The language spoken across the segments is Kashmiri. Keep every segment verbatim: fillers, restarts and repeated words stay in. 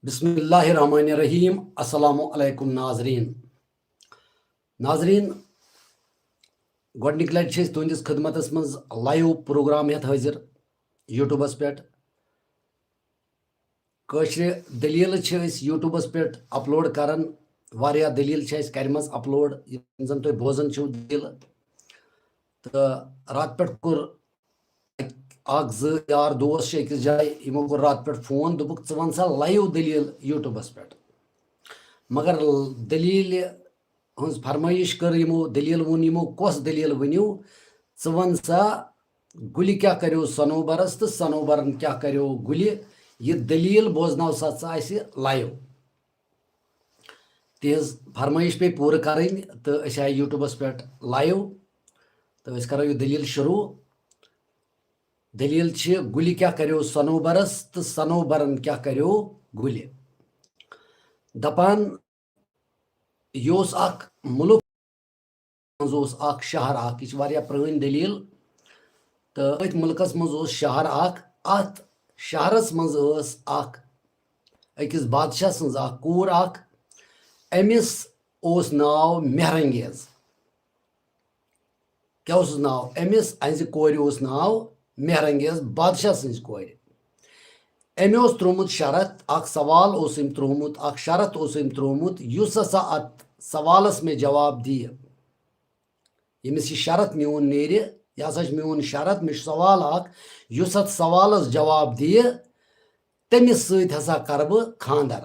بسم اللہ الرحمن الرحیم۔ السلام علیکم ناظرین۔ ناظرین، گۄڈٕنِکۍ لٹہِ چھِ أسۍ تُہنٛدِس خدمتس منٛز live program ہٮ۪تھ حٲضِر YouTubeس پٮ۪ٹھ۔ کٲشرِ دٔلیٖلہٕ چھِ أسۍ YouTubeس پٮ۪ٹھ upload کران۔ واریاہ دٔلیٖل چھِ اَسہِ کَرِمَژ upload، یِم زَن تُہۍ بوزان چھِو دٔلیٖلہٕ۔ تہٕ راتہٕ پٮ۪ٹھ کوٚر اَکھ زٕ یار دوس چھِ أکِس جایہِ، یِمو کوٚر راتہٕ پٮ۪ٹھ فون، دوٚپُکھ، "ژٕ وَن سا live دٔلیٖل YouTubeس پٮ۪ٹھ۔" مگر دٔلیٖلہِ ہٕنٛز فرمٲیش کٔر یِمو، دٔلیٖل ووٚن یِمو، "کۄس دٔلیٖل ؤنِو؟ ژٕ وَن سا، گُلہِ کیٛاہ کَریو صنوبرس تہٕ صنوبرن کیٛاہ کَریو گُلہِ؟ یہِ دٔلیٖل بوزناو سا ژٕ اَسہِ live۔" تِہنٛز فرمٲیش پیٚیہِ پوٗرٕ کَرٕنۍ تہٕ أسۍ آیہِ YouTubeس پٮ۪ٹھ live تہٕ أسۍ کَرو یہِ دٔلیٖل شروٗع۔ دٔلیٖل چھِ، گُلہِ کیٛاہ کَریو صنوبرس تہٕ صنوبرن کیٛاہ کَریو گُلہِ۔ دَپان، یہِ اوس اَکھ مُلُک، منٛز اوس اَکھ شہر اَکھ، یہِ چھِ واریاہ پرٛٲنۍ دٔلیٖل۔ تہٕ أتھۍ مُلکَس منٛز اوس شہر اَکھ، اَتھ شہرَس منٛز ٲس اَکھ أکِس بادشاہ سٕنٛز اَکھ کوٗر اَکھ، أمِس اوس ناو مہرنگیز۔ کیٛاہ اوسُس ناو أمِس؟ أہنٛزِ کورِ اوس ناو مہرنگیز، بادشاہ سٕنٛزِ کورِ۔ أمۍ اوس ترٛوومُت شرط، اَکھ سوال اوس أمۍ ترٛوومُت، اَکھ شرط اوس أمۍ ترٛوومُت، یُس ہسا اَتھ سوالَس مےٚ جواب دِیہِ، ییٚمِس یہِ شرط میون نیرِ، یہِ ہسا چھُ میون شرط، مےٚ چھُ سوال اَکھ، یُس اَتھ سوالَس جواب دِیہِ، تٔمِس سۭتۍ ہسا کَرٕ بہٕ خانٛدر۔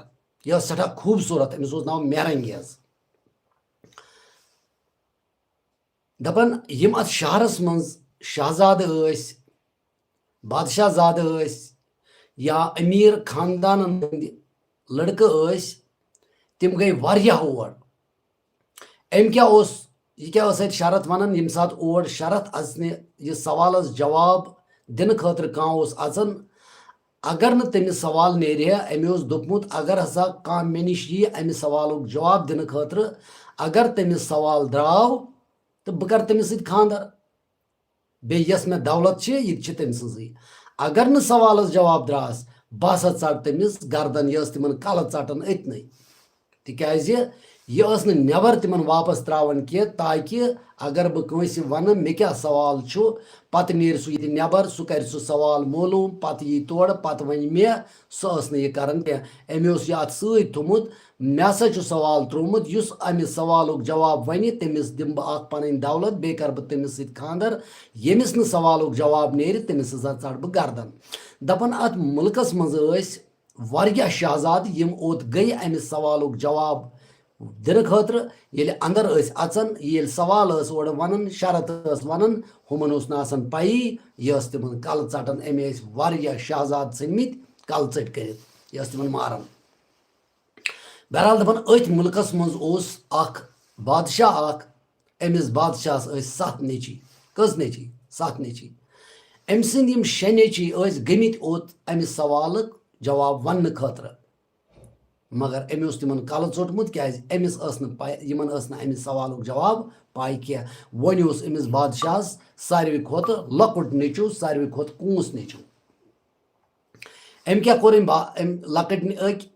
یہِ ٲس سٮ۪ٹھاہ خوٗبصوٗرت، أمِس اوس ناو مہرنگیز۔ دَپان، یِم اَتھ شہرَس منٛز شہزادٕ ٲسۍ، بادشاہ زادٕ ٲسۍ یا أمیٖر خاندانَن ہٕنٛدۍ لٔڑکہٕ ٲسۍ، تِم گٔے واریاہ اور۔ أمۍ کیٛاہ اوس، یہِ کیٛاہ ٲس اَتہِ شرط وَنان، ییٚمہِ ساتہٕ اور شرط اَژنہِ یہِ سوالَس جواب دِنہٕ خٲطرٕ کانٛہہ اوس اَژان، اگر نہٕ تٔمِس سوال نیرِ ہا، أمۍ اوس دوٚپمُت، اگر ہسا کانٛہہ مےٚ نِش یِیہِ اَمہِ سوالُک جواب دِنہٕ خٲطرٕ، اگر تٔمِس سوال درٛاو، تہٕ بہٕ کَرٕ تٔمِس سۭتۍ خانٛدر۔ بیٚیہِ یۄس مےٚ دولت چھِ، یہِ تہِ چھِ تٔمۍ سٕنٛزٕے۔ اگر نہٕ سوالَس جواب درٛاس، بہٕ ہسا ژَٹہٕ تٔمِس گردن۔ یہِ ٲس تِمن کَلہٕ ژَٹان أتنٕے۔ تِکیٛازِ یہِ ٲس نہٕ نٮ۪بر تِمن واپس ترٛاوان کینٛہہ، تاکہِ اگر بہٕ کٲنٛسہِ وَنہٕ، مےٚ کیٛاہ سوال چھُ، پتہٕ نیرِ سُہ ییٚتہِ نٮ۪بر، سُہ کَرِ سُہ سوال معلوٗم، پتہٕ یی تورٕ، پتہٕ وَنہِ مےٚ، سُہ ٲس نہٕ یہِ کران کینٛہہ۔ أمۍ اوس یہِ اَتھ سۭتۍ تھوٚمُت، مےٚ ہسا چھُ سوال ترٛوومُت، یُس اَمہِ سوالُک جواب وَنہِ، تٔمِس دِمہٕ بہٕ اَکھ پَنٕنۍ دولت، بیٚیہِ کَرٕ بہٕ تٔمِس سۭتۍ خانٛدر۔ ییٚمِس نہٕ سوالُک جواب نیرِ، تٔمِس ہسا ژَٹہٕ بہٕ گردن۔ دَپان، اَتھ مُلکَس منٛز ٲسۍ واریاہ شہزادٕ، یِم اوٚت گٔے اَمہِ سوالُک جواب دِنہٕ خٲطرٕ۔ ییٚلہِ اَندر ٲسۍ اَژان، ییٚلہِ سوال ٲس اورٕ وَنان، شرط ٲس وَنان، ہُمَن اوس نہٕ آسان پَیی، یہِ ٲس تِمَن کَلہٕ ژَٹان۔ أمۍ ٲسۍ واریاہ شہزادٕ ژھٕنمٕتۍ کَلہٕ ژٔٹۍ کٔرِتھ، یہِ ٲس تِمَن ماران۔ بہرحال، دَپان، أتھۍ مُلکَس منٛز اوس اَکھ بادشاہ اَکھ، أمِس بادشاہَس ٲسۍ سَتھ نیٚچی۔ کٔژ نیٚچی؟ سَتھ نیٚچی۔ أمۍ سٕنٛدۍ یِم شےٚ نیٚچی ٲسۍ گٔمٕتۍ اوٚت اَمہِ سوالُک جواب وَننہٕ خٲطرٕ۔ مگر أمۍ اوس تِمَن کَلہٕ ژوٚٹمُت، کیٛازِ أمِس ٲس نہٕ پَے، یِمَن ٲس نہٕ اَمہِ سوالُک جواب پَے کینٛہہ۔ وۄنۍ اوس أمِس بادشاہَس ساروی کھۄتہٕ لۄکُٹ نیٚچوٗ، ساروی کھۄتہٕ کوٗنٛس نیٚچوٗ۔ أمۍ کیٛاہ کوٚر؟ أمۍ با-، أمۍ لۄکٕٹۍ نہِ-، أکۍ،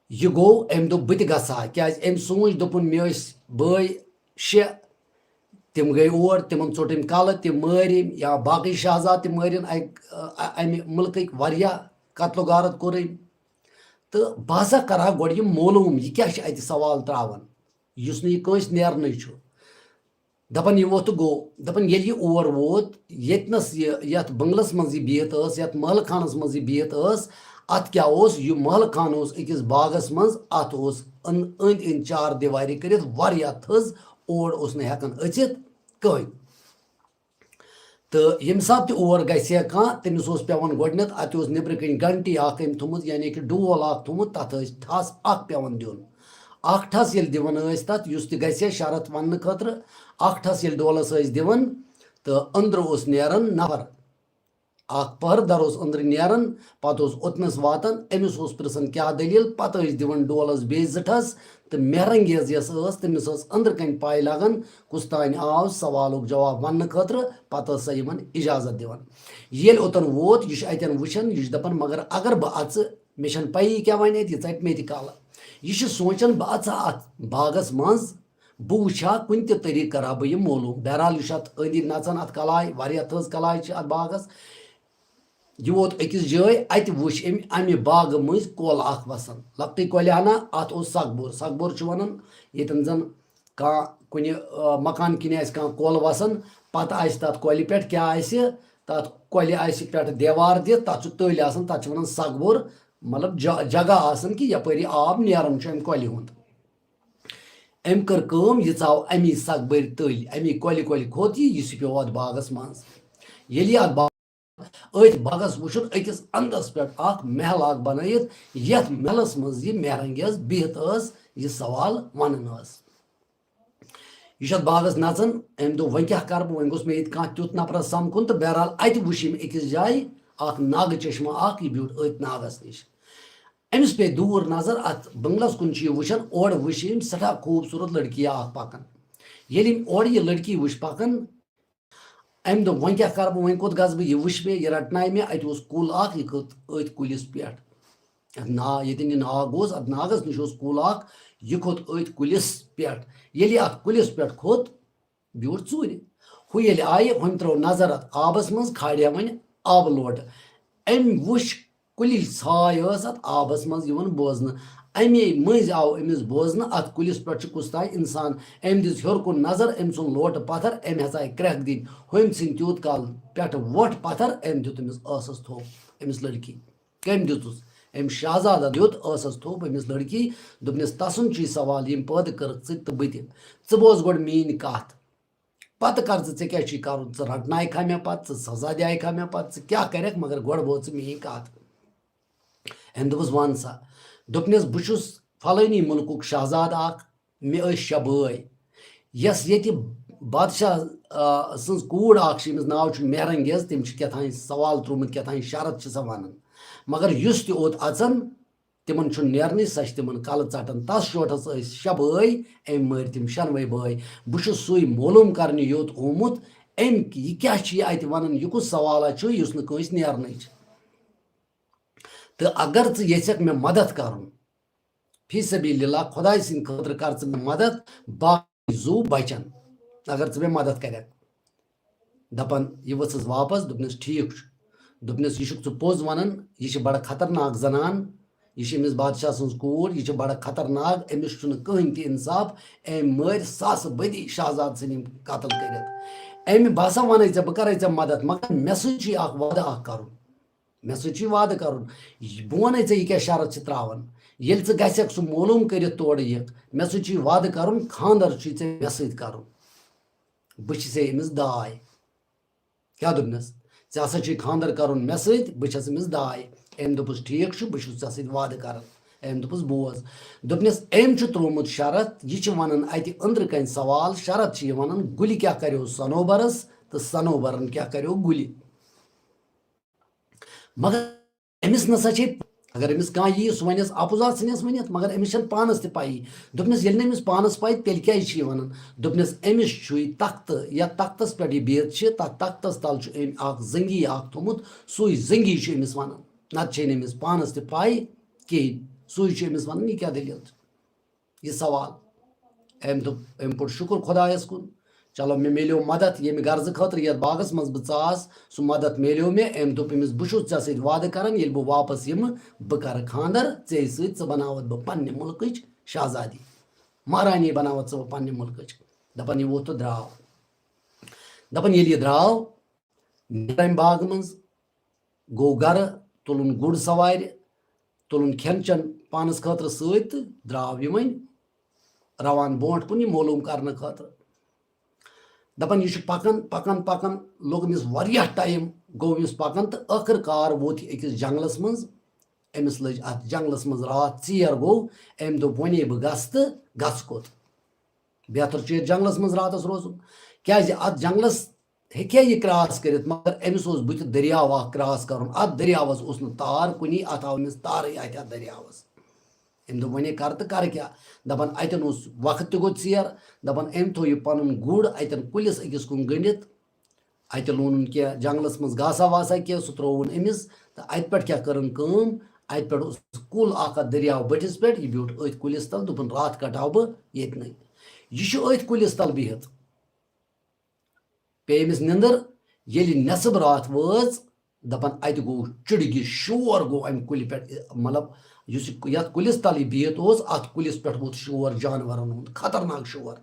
یہِ گوٚو، أمۍ دوٚپ، "بہٕ تہِ گژھٕ ہا"، کیٛازِ أمۍ سوٗنٛچ، دوٚپُن، "مےٚ ٲسۍ بٲے شےٚ، تِم گٔے اور، تِمَن ژوٚٹ أمۍ کَلہٕ، تِم مٲرۍ أمۍ، یا باقٕے شہزادٕ تہِ مٲرِن اَکہِ، اَ-، اَمہِ مُلکٕکۍ واریاہ قتل و غارت کوٚر أمۍ۔" تہٕ بہٕ ہسا کَرٕ ہا گۄڈٕ یہِ معلوٗم، یہِ کیٛاہ چھِ اَتہِ سوال ترٛاوان، یُس نہٕ یہِ کٲنٛسہِ نیرنٕے چھُ۔ دَپان، یہِ ووٚتھ تہٕ گوٚو۔ دَپان، ییٚلہِ یہِ اور ووت، ییٚتنَس یہِ، یَتھ بنگلَس منٛز یہِ بِہِتھ ٲس، یَتھ محلہٕ خانَس منٛز یہِ بِہِتھ ٲس، اَتھ کیٛاہ اوس؟ یہِ محلہٕ خانہٕ اوس أکِس باغَس منٛز، اَتھ اوس أن-، أنٛدۍ أنٛدۍ چار دیواری کٔرِتھ واریاہ تھٔز، اور اوس نہٕ ہٮ۪کان أژِتھ کٕہٕنۍ۔ تہٕ ییٚمہِ ساتہٕ تہِ اور گژھِ ہا کانٛہہ، تٔمِس اوس پٮ۪وان گۄڈٕنٮ۪تھ، اَتہِ اوس نیٚبرٕ کَنۍ گھنٹی اَکھ أمۍ تھوٚمُت، یعنی کہِ ڈول اَکھ تھوٚمُت، تَتھ ٲسۍ ٹھَس اَکھ پٮ۪وان دیُن۔ اَکھ ٹھَس ییٚلہِ دِوان ٲسۍ تَتھ، یُس تہِ گژھِ ہا شرط وَننہٕ خٲطرٕ، اَکھ ٹھَس ییٚلہِ ڈولَس ٲسۍ دِوان، تہٕ أنٛدرٕ اوس نیران نفر۔ اَکھ پٔہرٕ دَر اوس أنٛدرٕ نیران، پَتہٕ اوس اوٚتنَس واتان، أمِس اوس پِرٛژھان، "کیٛاہ دٔلیٖل؟" پَتہٕ ٲسۍ دِوان ڈولَس بیٚیہِ زٕ ٹھَس، تہٕ مہرنگیز یۄس ٲس، تٔمِس ٲس أنٛدرٕ کَنۍ پَے لَگان، کُس تانۍ آو سوالُک جواب وَننہٕ خٲطرٕ، پَتہٕ ٲس سۄ یِمَن اِجازت دِوان۔ ییٚلہِ اوٚتَن ووت، یہِ چھُ اَتٮ۪ن وٕچھان، یہِ چھُ دَپان، "مگر اگر بہٕ اَژٕ، مےٚ چھَنہٕ پَیی کیٛاہ وَنہِ اَتہِ، یہِ ژَٹہِ مےٚ تہِ کَلہٕ۔ یہِ چھُ سونٛچان، بہٕ اَژٕ ہا اَتھ باغَس منٛز، بہٕ وٕچھِ ہا، کُنہِ تہِ طریٖقہٕ کَرٕ ہا بہٕ یہِ معلوٗم۔ بہرحال، یہِ چھُ اَتھ أنٛدۍ أنٛدۍ نَژان، اَتھ کَلاے، واریاہ تھٔز کَلاے چھِ اَتھ باغَس۔ یہِ ووت أکِس جایہِ، اَتہِ وٕچھ أمۍ اَمہِ باغہٕ مٔنٛزۍ کۄل اَکھ وَسان، لۄکٹٕے کۄلہِ ہنا۔ اَتھ اوس سَگبور۔ سَگبور چھُ وَنان، ییٚتٮ۪ن زَن کانٛہہ کُنہِ، آ، مکان کِنۍ آسہِ کانٛہہ کۄل وَسان، پَتہٕ آسہِ تَتھ کۄلہِ پٮ۪ٹھ کیٛاہ آسہِ، تَتھ کۄلہِ آسہِ پٮ۪ٹھ دیوار دِتھ، تَتھ چھُ تٔلۍ آسان، تَتھ چھِ وَنان سَگبور، مطلب جا-، جگہ آسان کہِ یَپٲرۍ یہِ آب نیران چھُ اَمہِ کۄلہِ ہُنٛد۔ أمۍ کٔر کٲم، یہِ ژاو اَمی سَگبٔرۍ تٔلۍ، اَمی کۄلہِ کۄلہِ کھوٚت یہِ، یہِ سُہ پیوٚو اَتھ باغَس منٛز۔ ییٚلہِ یہِ اَتھ باغ-، أتھۍ باغَس وٕچھُن أکِس اَنٛدَس پٮ۪ٹھ اَکھ محل اَکھ بَنٲیِتھ، یَتھ محلَس منٛز یہِ مہرنگیز بِہِتھ ٲس، یہِ سوال وَنان ٲس۔ یہِ چھُ اَتھ باغَس نَژان۔ أمۍ دوٚپ، "وۄنۍ کیٛاہ کَرٕ بہٕ؟ وۄنۍ گوٚژھ مےٚ ییٚتہِ کانٛہہ تیُتھ نفرا سَمکھُن۔" تہٕ بہرحال اَتہِ وٕچھ أمۍ أکِس جایہِ اَکھ ناگہٕ چشمہ اَکھ، یہِ بیوٗٹھ أتھۍ ناگَس نِش۔ أمِس پیٚیہِ دوٗر نظر، اَتھ بنگلس کُن چھُ یہِ وٕچھان، اورٕ وٕچھ أمۍ سٮ۪ٹھاہ خوٗبصوٗرت لڑکی اکھ پکان۔ ییٚلہِ أمۍ اورٕ یہِ لڑکی وٕچھ پکان، أمۍ دوٚپ، "وۄنۍ کیٛاہ کرٕ بہٕ، وۄنۍ کوٚت گژھٕ بہٕ؟" یہِ وٕچھ مےٚ، یہِ رٹنایہِ مےٚ، اَتہِ اوس کُل اکھ، یہِ کھوٚت أتھۍ کُلِس پٮ۪ٹھ۔ اَتھ نا-، ییٚتٮ۪ن یہِ ناگ اوس، اَتھ ناگس نِش اوس کُل اکھ، یہِ کھوٚت أتھۍ کُلِس پٮ۪ٹھ۔ ییٚلہِ یہِ اَتھ کُلِس پٮ۪ٹھ کھوٚت، بیوٗٹھ ژوٗرِ۔ ہُہ ییٚلہِ آیہِ، ہُمۍ ترٲو نظر اَتھ آبَس منٛز، کھالہِ ہا وۄنۍ آبہٕ لوٹہٕ۔ أمۍ وٕچھ کُلِچ ژھاے ٲس اَتھ آبَس منٛز یِوان بوزنہٕ۔ اَمے مٔنٛزۍ آو أمِس بوزنہٕ، اَتھ کُلِس پٮ۪ٹھ چھُ کُس تام اِنسان۔ أمۍ دِژ ہیوٚر کُن نظر، أمۍ ژھُن لوٹہٕ پَتھر، أمۍ ہیٚژاے کرٛٮ۪کھ دِنۍ۔ ہُمۍ ژھٕنۍ تیوٗت کال پٮ۪ٹھٕ وۄٹھ پَتھر، أمۍ دیُت أمِس ٲسَس تھوٚپ، أمِس لڑکی۔ کٔمۍ دیُتُس؟ أمۍ شہزادن دیُت ٲسَس تھوٚپ أمِس لڑکی، دوٚپنَس، "تَسُن چھُے سوال، ییٚمۍ پٲدٕ کٔرٕکھ ژٕ تہٕ بہٕ تہِ۔ ژٕ بوز گۄڈٕ میٛٲنۍ کَتھ۔ پَتہٕ کر ژٕ، ژےٚ کیٛاہ چھُے کَرُن؟ ژٕ رٹنایہِ کھا مےٚ پَتہٕ، ژٕ سزا دِیہِ کھا مےٚ پَتہٕ، ژٕ کیٛاہ کَرَکھ، مگر گۄڈٕ بوز ژٕ میٛٲنۍ کَتھ۔" أمۍ دوٚپُس، "وَن سا۔" دوٚپنَس، "بہٕ چھُس فلٲنی مُلکُک شہزادٕ اَکھ، مےٚ ٲسۍ شےٚ بٲے۔ یۄس ییٚتہِ بادشاہ، آ، سٕنٛز کوٗر اَکھ چھِ، أمِس ناو چھُ مہرنگیز، تٔمۍ چھُ کیٛاہ تام سوال ترٛوومُت، کیٛاہ تام شرط چھِ سۄ وَنان۔ مگر یُس تہِ اوٚت اَژان، تِمن چھُنہٕ نیرنٕے، سۄ چھِ تِمن کَلہٕ ژَٹان۔ تَس شوٹھَس ٲسۍ شےٚ بٲے، أمۍ مٲرۍ تِم شٮ۪نوَے بٲے۔ بہٕ چھُس سُے معلوٗم کرنہِ یوٚت آمُت، أمۍ، یہِ کیٛاہ چھُ یہِ اَتہِ وَنان، یہِ کُس سوالہ چھُ یُس نہٕ کٲنٛسہِ نیرنٕے چھُ؟ تہٕ اگر ژٕ یژھکھ مےٚ مدد کرُن، فی سبیل اللہ، خۄداے سٕنٛدِ خٲطرٕ کر ژٕ مےٚ مدد، باقٕے زُو بچن، اگر ژٕ مےٚ مدد کرکھ۔" دپان، یہِ ؤژھٕس واپس، دوٚپنس، "ٹھیٖک چھُ۔" دوٚپنس، "یہِ چھُکھ ژٕ پوٚز ونان، یہِ چھِ بڑٕ خطرناک زنان، یہِ چھِ أمِس بادشاہ سٕنٛز کوٗر، یہِ چھِ بڑٕ خطرناک، أمِس چھُنہٕ کٕہٕنۍ تہِ انصاف، أمۍ مٲرۍ ساسہٕ بٔدی شہزاد سٕنٛدۍ یِم قتل کٔرِتھ۔ أمۍ، بہٕ ہسا ونَے ژےٚ، بہٕ کرے ژےٚ مدد، مگر مےٚ سۭتۍ چھُے اکھ وعدٕ اکھ کرُن۔" مےٚ سۭتۍ چھُے وعدٕ کرُن۔ یہِ، بہٕ وَنے ژےٚ، یہِ کیٛاہ شرط چھِ ترٛاوان۔ ییٚلہِ ژٕ گژھکھ سُہ معلوٗم کٔرِتھ تورٕ یِکھ، مےٚ سۭتۍ چھُے وعدٕ کرُن، خانٛدر چھُے ژےٚ مےٚ سۭتۍ کرُن۔ بہٕ چھِ ژےٚ أمِس داے۔ کیٛاہ دوٚپنَس؟ "ژےٚ ہسا چھُے خانٛدر کرُن مےٚ سۭتۍ، بہٕ چھَس أمِس داے۔" أمۍ دوٚپُس، "ٹھیٖک چھُ، بہٕ چھُس ژےٚ سۭتۍ وعدٕ کران۔" أمۍ دوٚپُس، "بوز۔" دوٚپنَس، أمۍ چھُ ترٛوومُت شرط، یہِ چھِ وَنان اَتہِ أنٛدرٕ کَنۍ سوال، شرط چھِ یہِ وَنان، گُلہِ کیٛاہ کریو صنوبرس تہٕ صنوبرن کیٛاہ کریو گُلہِ؟ مگر أمِس نسا چھے، اگر أمِس کانٛہہ یی، سُہ وَنٮ۪س اَپُز، اَتھ ژھٕنٮ۪س ؤنِتھ، مگر أمِس چھَنہٕ پانَس تہِ پَیی۔ دوٚپنَس، ییٚلہِ نہٕ أمِس پانَس پَے، تیٚلہِ کیٛازِ چھِ یہِ وَنان؟ دوٚپنَس، أمِس چھُے تختہٕ، یَتھ تختَس پٮ۪ٹھ یہِ بِہِتھ چھِ، تَتھ تختَس تَل چھُ أمۍ اَکھ زنٛگی اَکھ تھوٚمُت، سُے زنٛگی چھُ أمِس وَنان۔ نَتہٕ چھے نہٕ أمِس پانَس تہِ پَے کِہیٖنۍ۔ سُے چھُ أمِس وَنان، یہِ کیٛاہ دٔلیٖل چھِ؟ یہِ سوال۔ أمۍ دوٚپ، أمۍ پوٚر شُکُر خۄدایَس کُن، "چلو، مےٚ میلیو مدد ییٚمہِ غرضہٕ خٲطرٕ یَتھ باغَس منٛز بہٕ ژاس، سُہ مدد میلیو مےٚ۔" أمۍ دوٚپ أمِس، "بہٕ چھُس ژےٚ سۭتۍ وعدٕ کران، ییٚلہِ بہٕ واپس یِمہٕ، بہٕ کرٕ خانٛدر ژےٚ سۭتۍ، ژٕ بناوَتھ بہٕ پننہِ مُلکٕچ شہزادی، مہرانی بناوَتھ ژٕ بہٕ پننہِ مُلکٕچ۔" دَپان یہِ ووٚتھ تہٕ درٛاو۔ دَپان ییٚلہِ یہِ درٛاو، نیٖرۍ تَمہِ باغہٕ منٛز، گوٚو گرٕ، تُلُن گُر سوارِ، تُلُن کھٮ۪ن چٮ۪ن پانَس خٲطرٕ سۭتۍ تہٕ درٛاو یہِ وۄنۍ روان برٛونٛٹھ کُن یہِ معلوٗم کرنہٕ خٲطرٕ۔ دَپان یہِ چھُ پَکان، پَکان، پَکان، لوٚگ أمِس واریاہ ٹایم، گوٚو أمِس پَکان تہٕ ٲخٕر کار ووت یہِ أکِس جنٛگلَس منٛز۔ أمِس لٔج اَتھ جنٛگلَس منٛز راتھ، ژیر گوٚو، أمۍ دوٚپ، "وۄنۍ ہے بہٕ گژھٕ تہٕ گژھٕ کوٚت؟ بہتر چھُ یَتھ جنٛگلَس منٛز راتَس روزُن۔" کیٛازِ اَتھ جنٛگلَس ہیٚکہِ ہا یہِ کراس کٔرِتھ، مگر أمِس اوس بٕتھِ دٔریاو اکھ کراس کرُن۔ اَتھ دٔریاوَس اوس نہٕ تار کُنی، اَتھ آو أمِس تارٕے اَتہِ اَتھ دٔریاوَس۔ أمۍ دوٚپ، "وۄنۍ ہے کَرٕ تہٕ کَرٕ کیٛاہ؟" دَپان، اَتٮ۪ن اوس وقت تہِ گوٚو ژیر۔ دَپان، أمۍ تھوٚو یہِ پَنُن گُر اَتٮ۪ن کُلِس أکِس کُن گٔنٛڈِتھ۔ اَتہِ لوٗنُن کینٛہہ جنٛگلَس منٛز گاسا واسا کینٛہہ، سُہ ترٛووُن أمِس۔ تہٕ اَتہِ پٮ۪ٹھ کیٛاہ کٔرٕن کٲم؟ اتہِ پٮ۪ٹھ اوس کُل اکھ اتھ دٔریاو بٔٹھِس پٮ۪ٹھ، یہِ بیوٗٹھ أتھۍ کُلِس تل، دوٚپُن، "راتھ کٹاو بہٕ ییٚتنٕے۔" یہِ چھُ أتھۍ کُلِس تل بِہِتھ۔ پیٚیہِ أمِس نِندٕر، ییٚلہِ نٮ۪صٕب راتھ وٲژ، دَپان، اَتہِ گوٚو چِڑگہِ شور، گوٚو اَمہِ کُلہِ پٮ۪ٹھ، مطلب، یُس یہِ، یَتھ کُلِس تَل یہِ بِہِتھ اوس، اَتھ کُلِس پٮ۪ٹھ ووت شور جانوَرَن ہُنٛد، خطرناک شور۔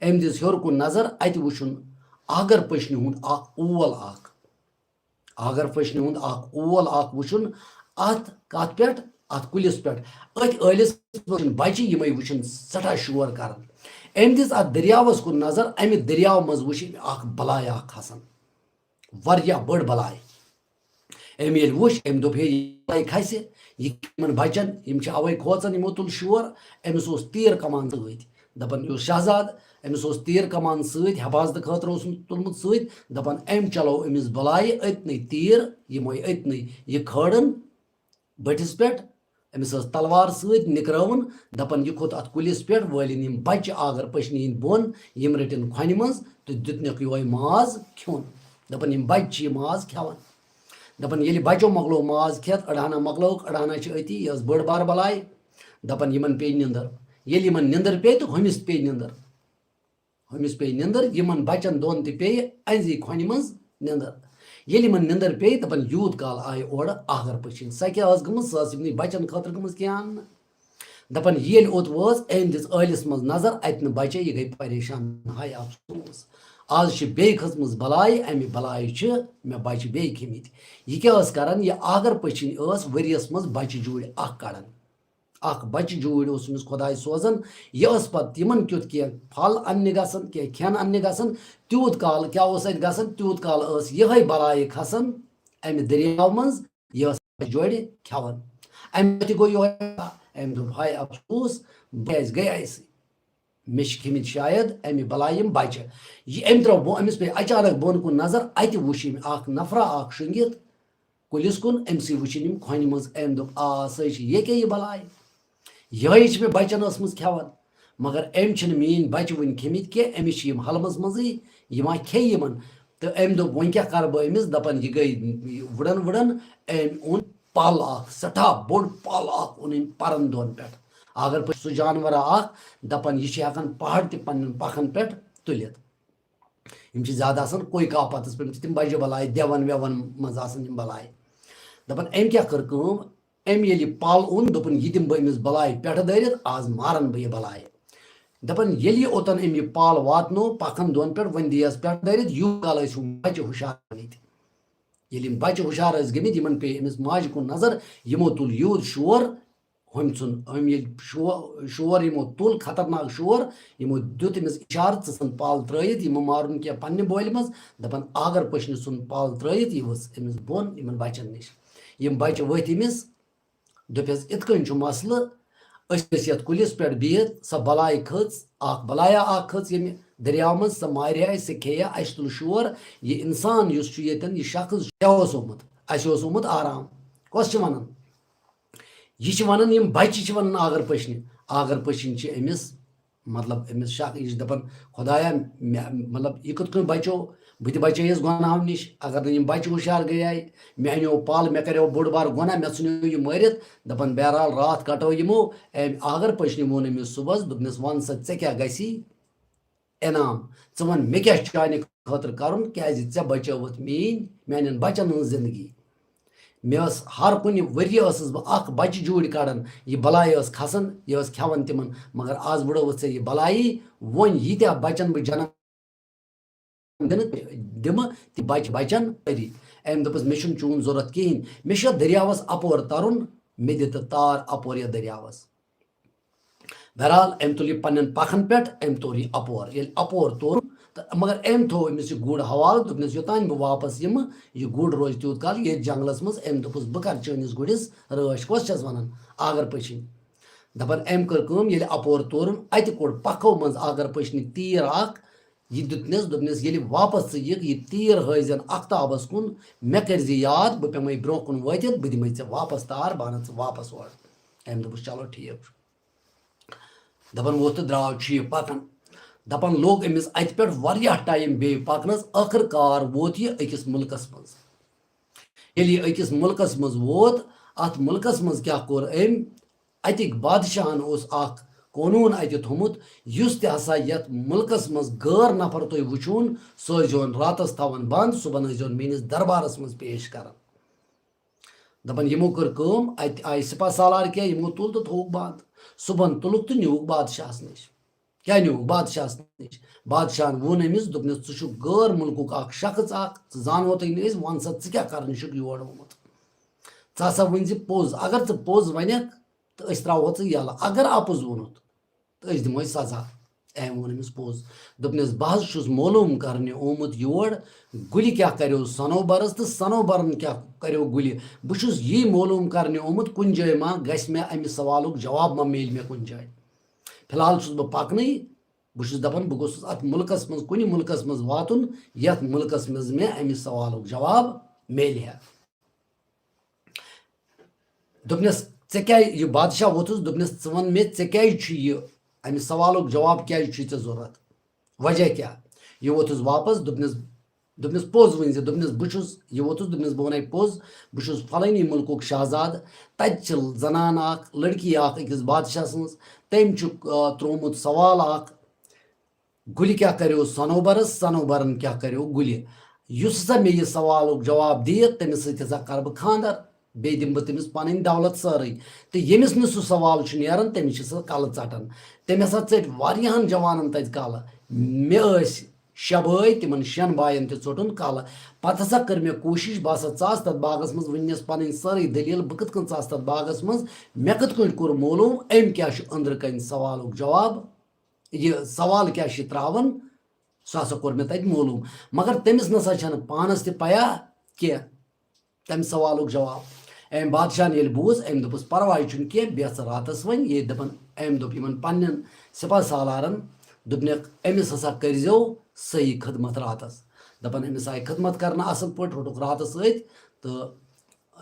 أمۍ دِژ ہیوٚر کُن نظر، اَتہِ وُچھُن آگر پٔچھنہِ ہُنٛد اَکھ اول اَکھ۔ آگر پٔچھنہِ ہُنٛد اَکھ اول اَکھ وُچھُن اَتھ کَتھ پٮ۪ٹھ؟ اَتھ کُلِس پٮ۪ٹھ۔ أتھۍ ٲلِس وُچھُن بَچہِ، یِمَے وُچھُن سٮ۪ٹھاہ شور کَران۔ أمۍ دِژ اَتھ دٔریاوَس کُن نظر، اَمہِ دٔریاو منٛز وُچھ أمۍ اَکھ بَلایا کھَسان۔ واریاہ بٔڑ بَلاے۔ أمۍ ییٚلہِ وُچھ، أمۍ دوٚپ، "ہے، یہِ بَلاے کھَسہِ، یہِ یِمَن بَچَن، یِم چھِ اَوَے کھوژان، یِمو تُل شور۔" أمِس اوس تیٖر کمان سۭتۍ۔ دَپان، یہِ اوس شہزادٕ، أمِس اوس تیٖر کمان سۭتۍ، حفاظتہٕ خٲطرٕ اوس تُلمُت سۭتۍ۔ دَپان، أمۍ چلو أمِس بَلایہِ أتنٕے تیٖر، یِمَے أتنٕے یہِ کھٲڑٕن بٔٹھِس پٮ۪ٹھ۔ أمِس ٲس تلوار سۭتۍ، نِکرٲوٕن۔ دَپان، یہِ کھوٚت اَتھ کُلِس پٮ۪ٹھ، وٲلِن یِم بَچہِ آگر پٔچھنہِ ہِنٛدۍ بۄن، یِم رٔٹِن کھۄنہِ منٛز تہٕ دیُتنَکھ یِہوٚے ماز کھیوٚن۔ دَپان، یِم بَچہِ چھِ یہِ ماز کھٮ۪وان۔ دَپان، ییٚلہِ بَچو مۄکلوو ماز کھٮ۪تھ، أڑہنا مۄکلٲوٕکھ، أڑہنا چھِ أتی، یہِ ٲس بٔڑ بار بَلاے۔ دَپان، یِمَن پیٚیہِ نِندٕر۔ ییٚلہِ یِمَن نِندٕر پیٚیہِ تہٕ ہُمِس تہِ پیٚیہِ نِندٕر۔ ہُمِس پیٚیہِ نِندٕر، یِمَن بَچَن دۄن تہِ پیٚیہِ أنٛزی کھۄنہِ منٛز نِندٕر۔ ییٚلہِ یِمَن نِندٕر پیٚیہِ، دَپان، یوٗت کال آیہِ اورٕ آگر پٔچھِنۍ۔ سۄ کیٛاہ ٲس گٔمٕژ؟ سۄ ٲس یِمنٕے بَچَن خٲطرٕ گٔمٕژ کینٛہہ اَننہٕ۔ دَپان، ییٚلہِ اوٚت وٲژ، أمۍ دِژ ٲلِس منٛز نظر، اَتہِ نہٕ بَچے، یہِ گٔے پریشان، ہاے افسوس۔ آز چھِ بیٚیہِ کھٔژمٕژ بَلاے، اَمہِ بَلایہِ چھِ مےٚ بَچہِ بیٚیہِ کھیٚمٕتۍ۔ یہِ کیٛاہ ٲس کَران؟ یہِ آگر پٔچھِنۍ ٲس ؤریَس منٛز بَچہِ جوٗرۍ اَکھ کَڑان۔ اَکھ بَچہِ جوٗرۍ اوس أمِس خۄداے سوزان۔ یہِ ٲس پَتہٕ تِمَن کیُتھ کینٛہہ پھل اَننہِ گژھان، کینٛہہ کھٮ۪ن اَننہِ گژھان۔ تیوٗت کال کیٛاہ اوس اَتہِ گژھان؟ تیوٗت کال ٲس یِہوٚے بَلاے کھَسان اَمہِ دٔریاو منٛز۔ یہِ ٲس جوڑِ کھٮ۪وان۔ اَمہِ پتہٕ تہِ گوٚو یِہوٚے۔ أمۍ دوٚپ، "ہاے افسوس، بہٕ کیٛازِ گٔیایسٕے؟ مےٚ چھِ کھیٚمٕتۍ شاید اَمہِ بَلایہِ یِم بَچہِ۔" یہِ أمۍ ترٛٲو بۄ-، أمِس پیٚیہِ اچانک بۄن کُن نظر، اَتہِ وُچھ أمۍ اَکھ نفرا اَکھ شۄنٛگِتھ کُلِس کُن، أمۍ سٕے وُچھِنۍ یِم کھۄنہِ منٛز۔ أمۍ دوٚپ، "آ، سۄے چھِ، یہِ کیٛاہ یہِ بَلاے؟ یِہوٚے چھِ مےٚ بَچَن ٲسمٕژ کھٮ۪وان۔" مگر أمۍ چھِنہٕ میٛٲنۍ بَچہِ وٕنہِ کھیٚمٕتۍ کینٛہہ، أمِس چھِ یِم ہلمَس منٛزٕے، یہِ ما کھیٚیہِ یِمَن؟ تہٕ أمۍ دوٚپ، "وۄنۍ کیٛاہ کَرٕ بہٕ أمِس؟" دَپان، یہِ گٔے وٕڑَن وٕڑَن، أمۍ اوٚن پَل اَکھ، سٮ۪ٹھاہ بوٚڑ پَل اَکھ اوٚن أمۍ پَرَن دۄن پٮ۪ٹھ۔ اگر پٲٹھۍ سُہ جانوَرا اَکھ، دَپان، یہِ چھِ ہٮ۪کان پہاڑ تہِ پنٛنٮ۪ن پَکھَن پٮ۪ٹھ تُلِتھ۔ یِم چھِ زیادٕ آسان کوئی کاپاتَس پٮ۪ٹھ، یِم چھِ تِم بَجہِ بَلاے، دٮ۪وَن وٮ۪وَن منٛز آسان یِم بَلاے۔ دَپان، أمۍ کیٛاہ کٔر کٲم؟ أمۍ ییٚلہِ یہِ پَل اوٚن، دوٚپُن، "یہِ دِمہٕ بہٕ أمِس بَلاے پٮ۪ٹھٕ دٲرِتھ، آز مارَن بہٕ یہِ بَلاے۔" دَپان، ییٚلہِ یہِ اوٚتَن أمۍ یہِ پَل واتنو پَکھَن دۄن پٮ۪ٹھ، وۄنۍ دِیَس پٮ۪ٹھٕ دٲرِتھ، یوٗت کال ٲسۍ یِم بَچہِ ہُشار گٔمٕتۍ۔ ییٚلہِ یِم بَچہِ ہُشار ٲسۍ گٔمٕتۍ، یِمَن پیٚیہِ أمِس ماجہِ کُن نظر، یِمو تُل یوٗت شور، ہُمۍ ژھُن، أمۍ ییٚلہِ شو-، شور یِمو تُل، خطرناک شور، یِمو دیُت أمِس اِشارٕ، "ژٕ ژھٕن پَل ترٛٲیِتھ، یِمہٕ مارُن کینٛہہ پنٛنہِ بولہِ منٛز۔" دَپان، آگر پٔچھنہِ ژھُن پَل ترٛٲیِتھ، یہِ ؤژھ أمِس بۄن یِمَن بَچَن نِش۔ یِم بَچہِ ؤتھۍ أمِس، دوٚپٮ۪س، "یِتھ کٔنۍ چھُ مسلہٕ، أسۍ ٲسۍ یَتھ کُلِس پٮ۪ٹھ بِہِتھ، سۄ بَلاے کھٔژ، اَکھ بَلایا اَکھ کھٔژ ییٚمہِ دٔریاو منٛز، سۄ مارِ اَسہِ، سۄ کھیٚیہِ اَسہِ، تُل شور، یہِ اِنسان یُس چھُ ییٚتٮ۪ن، یہِ شخص کیٛاہ اوس آمُت؟ اَسہِ اوس آمُت آرام۔" کۄس چھِ وَنان؟ یہِ چھِ وَنان، یِم بَچہِ چھِ وَنان آگر پٔچھنہِ۔ آگر پٔچھِنۍ چھِ أمِس، مطلب، أمِس شک، یہِ چھِ دَپان، "خۄدایا، مےٚ، مطلب، یہِ کِتھ کٔنۍ بَچو؟ بہٕ تہِ بَچییَس گۄناہو نِش۔ اگر نہٕ یِم بَچہِ ہُشار گٔیے، مےٚ اَنیو پَل، مےٚ کَریو بوٚڑ بار گۄناہ، مےٚ ژھٕنیو یہِ مٲرِتھ۔" دَپان، بہرحال، راتھ کَٹٲو یِمو۔ أمۍ آگر پٔچھنہِ ووٚن أمِس صُبحَس، دوٚپنَس، "وَن سا، ژےٚ کیٛاہ گژھی انعام؟ ژٕ وَن، مےٚ کیٛاہ چھُ چانہِ خٲطرٕ کَرُن، کیٛازِ ژےٚ بَچٲوٕتھ میٛٲنۍ، میٛانٮ۪ن بَچَن ہٕنٛز زِندگی؟" مےٚ ٲس ہر کُنہِ ؤریہِ ٲسٕس بہٕ اکھ بچہِ جوٗرۍ کڑان، یہِ بلاے ٲس کھسان، یہِ ٲس کھٮ۪وان تِمن، مگر آز وُڑٲوٕتھ ژےٚ یہِ بلایی، وۄنۍ ییٖتیٛاہ بچن بہٕ جنم دِنہٕ دِمہٕ، تِم بچہِ بچن سٲری۔ أمۍ دوٚپُس، "مےٚ چھُنہٕ چون ضوٚرتھ کِہیٖنۍ، مےٚ چھُ یتھ دٔریاوس اپور ترُن، مےٚ دِ تہٕ تار اپور یتھ دٔریاوس۔" بہرحال، أمۍ تُل یہِ پننٮ۪ن پکھن پٮ۪ٹھ، أمۍ توٚر یہِ اپور۔ ییٚلہِ اپور توٚر، تہٕ مگر أمۍ تھوٚو أمِس یہِ گُر حوالہٕ، دوٚپنس، "یوٚتام بہٕ واپس یِمہٕ، یہِ گُر روزِ تیوٗت کال ییٚتھۍ جنگلس منٛز۔" أمۍ دوٚپُس، "بہٕ کرٕ چٲنِس گُرِس رٲچھ۔" کۄس چھس ونان؟ آگر پٔچھِنۍ۔ دپان، أمۍ کٔر کٲم، ییٚلہِ اپور تورُن، اتہِ کوٚڑ پکھو منٛز آگر پٔچھنہِ تیٖر اکھ، یہِ دیُتنس، دوٚپنس، "ییٚلہِ واپس ژٕ یِکھ، یہِ تیٖر ہٲوزٮ۪ن اختابس کُن، مےٚ کٔرزِ یاد، بہٕ پیمے برونٛہہ کُن وٲتِتھ، بہٕ دِمے ژےٚ واپس تار، بہٕ انتھ ژٕ واپس اورٕ۔" أمۍ دوٚپُس، "چلو، ٹھیٖک چھُ۔" دَپان ووت تہٕ درٛاو چھُ یہِ پَکان۔ دَپان لوٚگ أمِس اَتہِ پٮ۪ٹھ واریاہ ٹایم بیٚیہِ پَکنَس۔ ٲخٕر کار ووت یہِ أکِس مُلکَس منٛز۔ ییٚلہِ یہِ أکِس مُلکَس منٛز ووت، اتھ مُلکس منٛز کیٛاہ کوٚر أمۍ؟ اتِکۍ بادشاہن اوس اکھ قونوٗن اتہِ تھوٚمُت، یُس تہِ ہسا یتھ مُلکس منٛز غٲر نفر تُہۍ وٕچھون، سُہ ٲسۍزِہون راتس تھاوان بند، صُبحن ٲسۍزِہون میٲنِس دربارس منٛز پیش کران۔ دپان، یِمو کٔر کٲم، اتہِ آیہِ سپاہ سالار کینٛہہ، یِمو تُل تہٕ تھووُکھ بند۔ صُبحن تُلُکھ تہٕ نیوٗکھ بادشاہس نِش۔ کیٛاہ نیوٗکھ بادشاہس نِش؟ بادشاہن ووٚن أمِس، دوٚپنس، "ژٕ چھُکھ غٲر مُلکُک اکھ شخص اکھ، ژٕ زانوتھٕے نہٕ أسۍ، وَن سا، ژٕ کیٛاہ کرنہِ چھُکھ یور آمُت؟ ژٕ ہسا ؤنۍ زِ پوٚز، اگر ژٕ پوٚز ونکھ، تہٕ أسۍ ترٛاوہو ژٕ یَلہٕ، اگر اَپُز ووٚنُتھ، تہٕ أسۍ دِموے سزا۔" أمۍ ووٚن أمِس پوٚز۔ دوٚپنس، "بہٕ حظ چھُس معلوٗم کرنہِ آمُت یور، گُلہِ کیٛاہ کریو صنوبرس تہٕ صنوبرن کیٛاہ کریو گُلہِ۔ بہٕ چھُس یی معلوٗم کرنہِ آمُت، کُنہِ جایہِ ما گژھِ مےٚ امہِ سوالُک جواب، ما میلہِ مےٚ کُنہِ جایہِ۔ فی الحال چھُس بہٕ پکنٕے، بہٕ چھُس دپان، بہٕ گوٚژھُس اتھ مُلکس منٛز، کُنہِ مُلکس منٛز واتُن، یتھ مُلکس منٛز مےٚ امہِ سوالُک جواب میلہِ ہا۔" دوٚپنس، "ژےٚ کیٛازِ، یہِ بادشاہ ووٚتھُس، دوٚپنس، ژٕ وَن مےٚ، ژےٚ کیٛازِ چھُ یہِ، اَمہِ سوالُک جواب کیٛازِ چھُے ژےٚ ضوٚرَتھ؟ وجہ کیٛاہ؟" یہِ ووٚتھُس واپس، دوٚپنس، دوٚپنس، "پوٚز ؤنۍ زِ۔" دوٚپنس، "بہٕ چھُس"، یہِ ووٚتھُس، دوٚپنس، "بہٕ وَنے پوٚز، بہٕ چھُس فلٲنی مُلکُک شہزادٕ، تَتہِ چھِ زنان اَکھ، لڑکی اَکھ أکِس بادشاہ سٕنٛز، تٔمۍ چھُ، آ، ترٛوومُت سوال اَکھ، گُلہِ کیٛاہ کریو صنوبرس، صنوبرن کیٛاہ کریو گُلہِ۔ یُس ہسا مےٚ یہِ سوالُک جواب دِیہِ، تٔمِس سۭتۍ ہسا کرٕ بہٕ خانٛدر، بیٚیہِ دِمہٕ بہٕ تٔمِس پنٕنۍ دولت سٲرٕے۔ تہٕ ییٚمِس نہٕ سُہ سوال چھُ نیران، تٔمِس چھِ سۄ کلہٕ ژٹان۔ تٔمۍ ہسا ژٔٹۍ واریاہن جوانن تتہِ کلہٕ۔ مےٚ ٲسۍ شےٚ بٲے، تِمن شٮ۪ن باین تہِ ژوٚٹُن کلہٕ۔ پتہٕ ہسا کٔر مےٚ کوٗشش، بہٕ ہسا ژاس تتھ باغس منٛز، وُنہِ نس پنٕنۍ سٲرٕے دٔلیٖل، بہٕ کِتھ کٔنۍ ژاس تتھ باغس منٛز، مےٚ کِتھ کٔنۍ کوٚر معلوٗم، أمۍ کیٛاہ چھُ أنٛدرٕ کنہِ سوالُک جواب۔ یہِ سوال کیٛاہ چھِ ترٛاوان، سُہ ہسا کوٚر مےٚ تَتہِ معلوٗم۔ مگر تٔمِس نسا چھَنہٕ پانَس تہِ پَیا کینٛہہ تَمہِ سوالُک جواب۔ أمۍ بادشاہَن ییٚلہِ بوٗز، أمۍ دوٚپُس، "پَرواے چھُنہٕ کینٛہہ، بیٚہہ ژٕ راتَس وۄنۍ ییٚتۍ۔" دَپان، أمۍ دوٚپ یِمَن پنٛنٮ۪ن سِپاہ سالارَن، دوٚپنَکھ، "أمِس ہسا کٔرۍزیو صحیح خدمت راتَس۔" دَپان، أمِس آیہِ خدمت کرنہٕ اَصٕل پٲٹھۍ، روٚٹُکھ راتَس أتھۍ تہٕ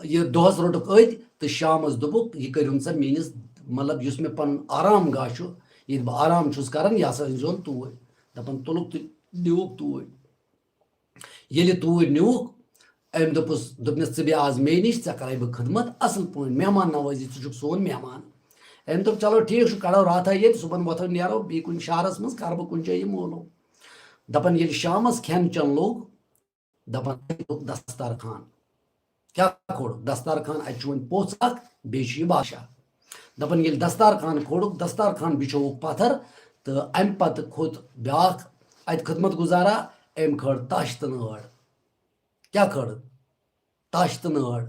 یہِ دۄہس روٚٹُکھ أتھۍ تہٕ شامس دوٚپُکھ، "یہِ کٔرِو سا میٲنِس، مطلب، یُس مےٚ پنُن آرام گاہ چھُ، ییٚتہِ بہٕ آرام چھُس کران، یہِ ہسا أنۍزیون توٗرۍ۔" دپان تُلُکھ تہٕ نیوٗکھ توٗرۍ۔ ییٚلہِ توٗرۍ نیوٗکھ، أمۍ دوٚپُس، دوٚپنس، "ژٕ بیٚہہ آز مے نِش، ژےٚ کرے بہٕ خدمت اصل پٲٹھۍ، مہمان نوٲزی، ژٕ چھُکھ سون مہمان۔" أمۍ دوٚپ، "چلو ٹھیٖک چھُ، کڑو راتھا ییٚتہِ، صُبحن وۄتھو نیرو بیٚیہِ کُنہِ شہرس منٛز، کرٕ بہٕ کُنہِ جایہِ یہِ مولوٗم۔" دپان، ییٚلہِ شامس کھٮ۪ن چٮ۪ن لوٚگ، دپان، "اَتہِ گوٚو دستارخان۔" کیٛاہ کھولُکھ؟ دستارخان، اَتہِ چھُ وۄنۍ پوٚژھ اکھ، بیٚیہِ چھُ یہِ بادشاہ۔ دپان، ییٚلہِ دستارخان کھولُکھ، دستارخان بِچھووُکھ پتھر، تہٕ اَمہِ پتہٕ کھوٚت بیٛاکھ اَتہِ خدمت گزارا، أمۍ کھٲر تش تہٕ نٲر۔ کیٛاہ کھٲر؟ تش تہٕ نٲر۔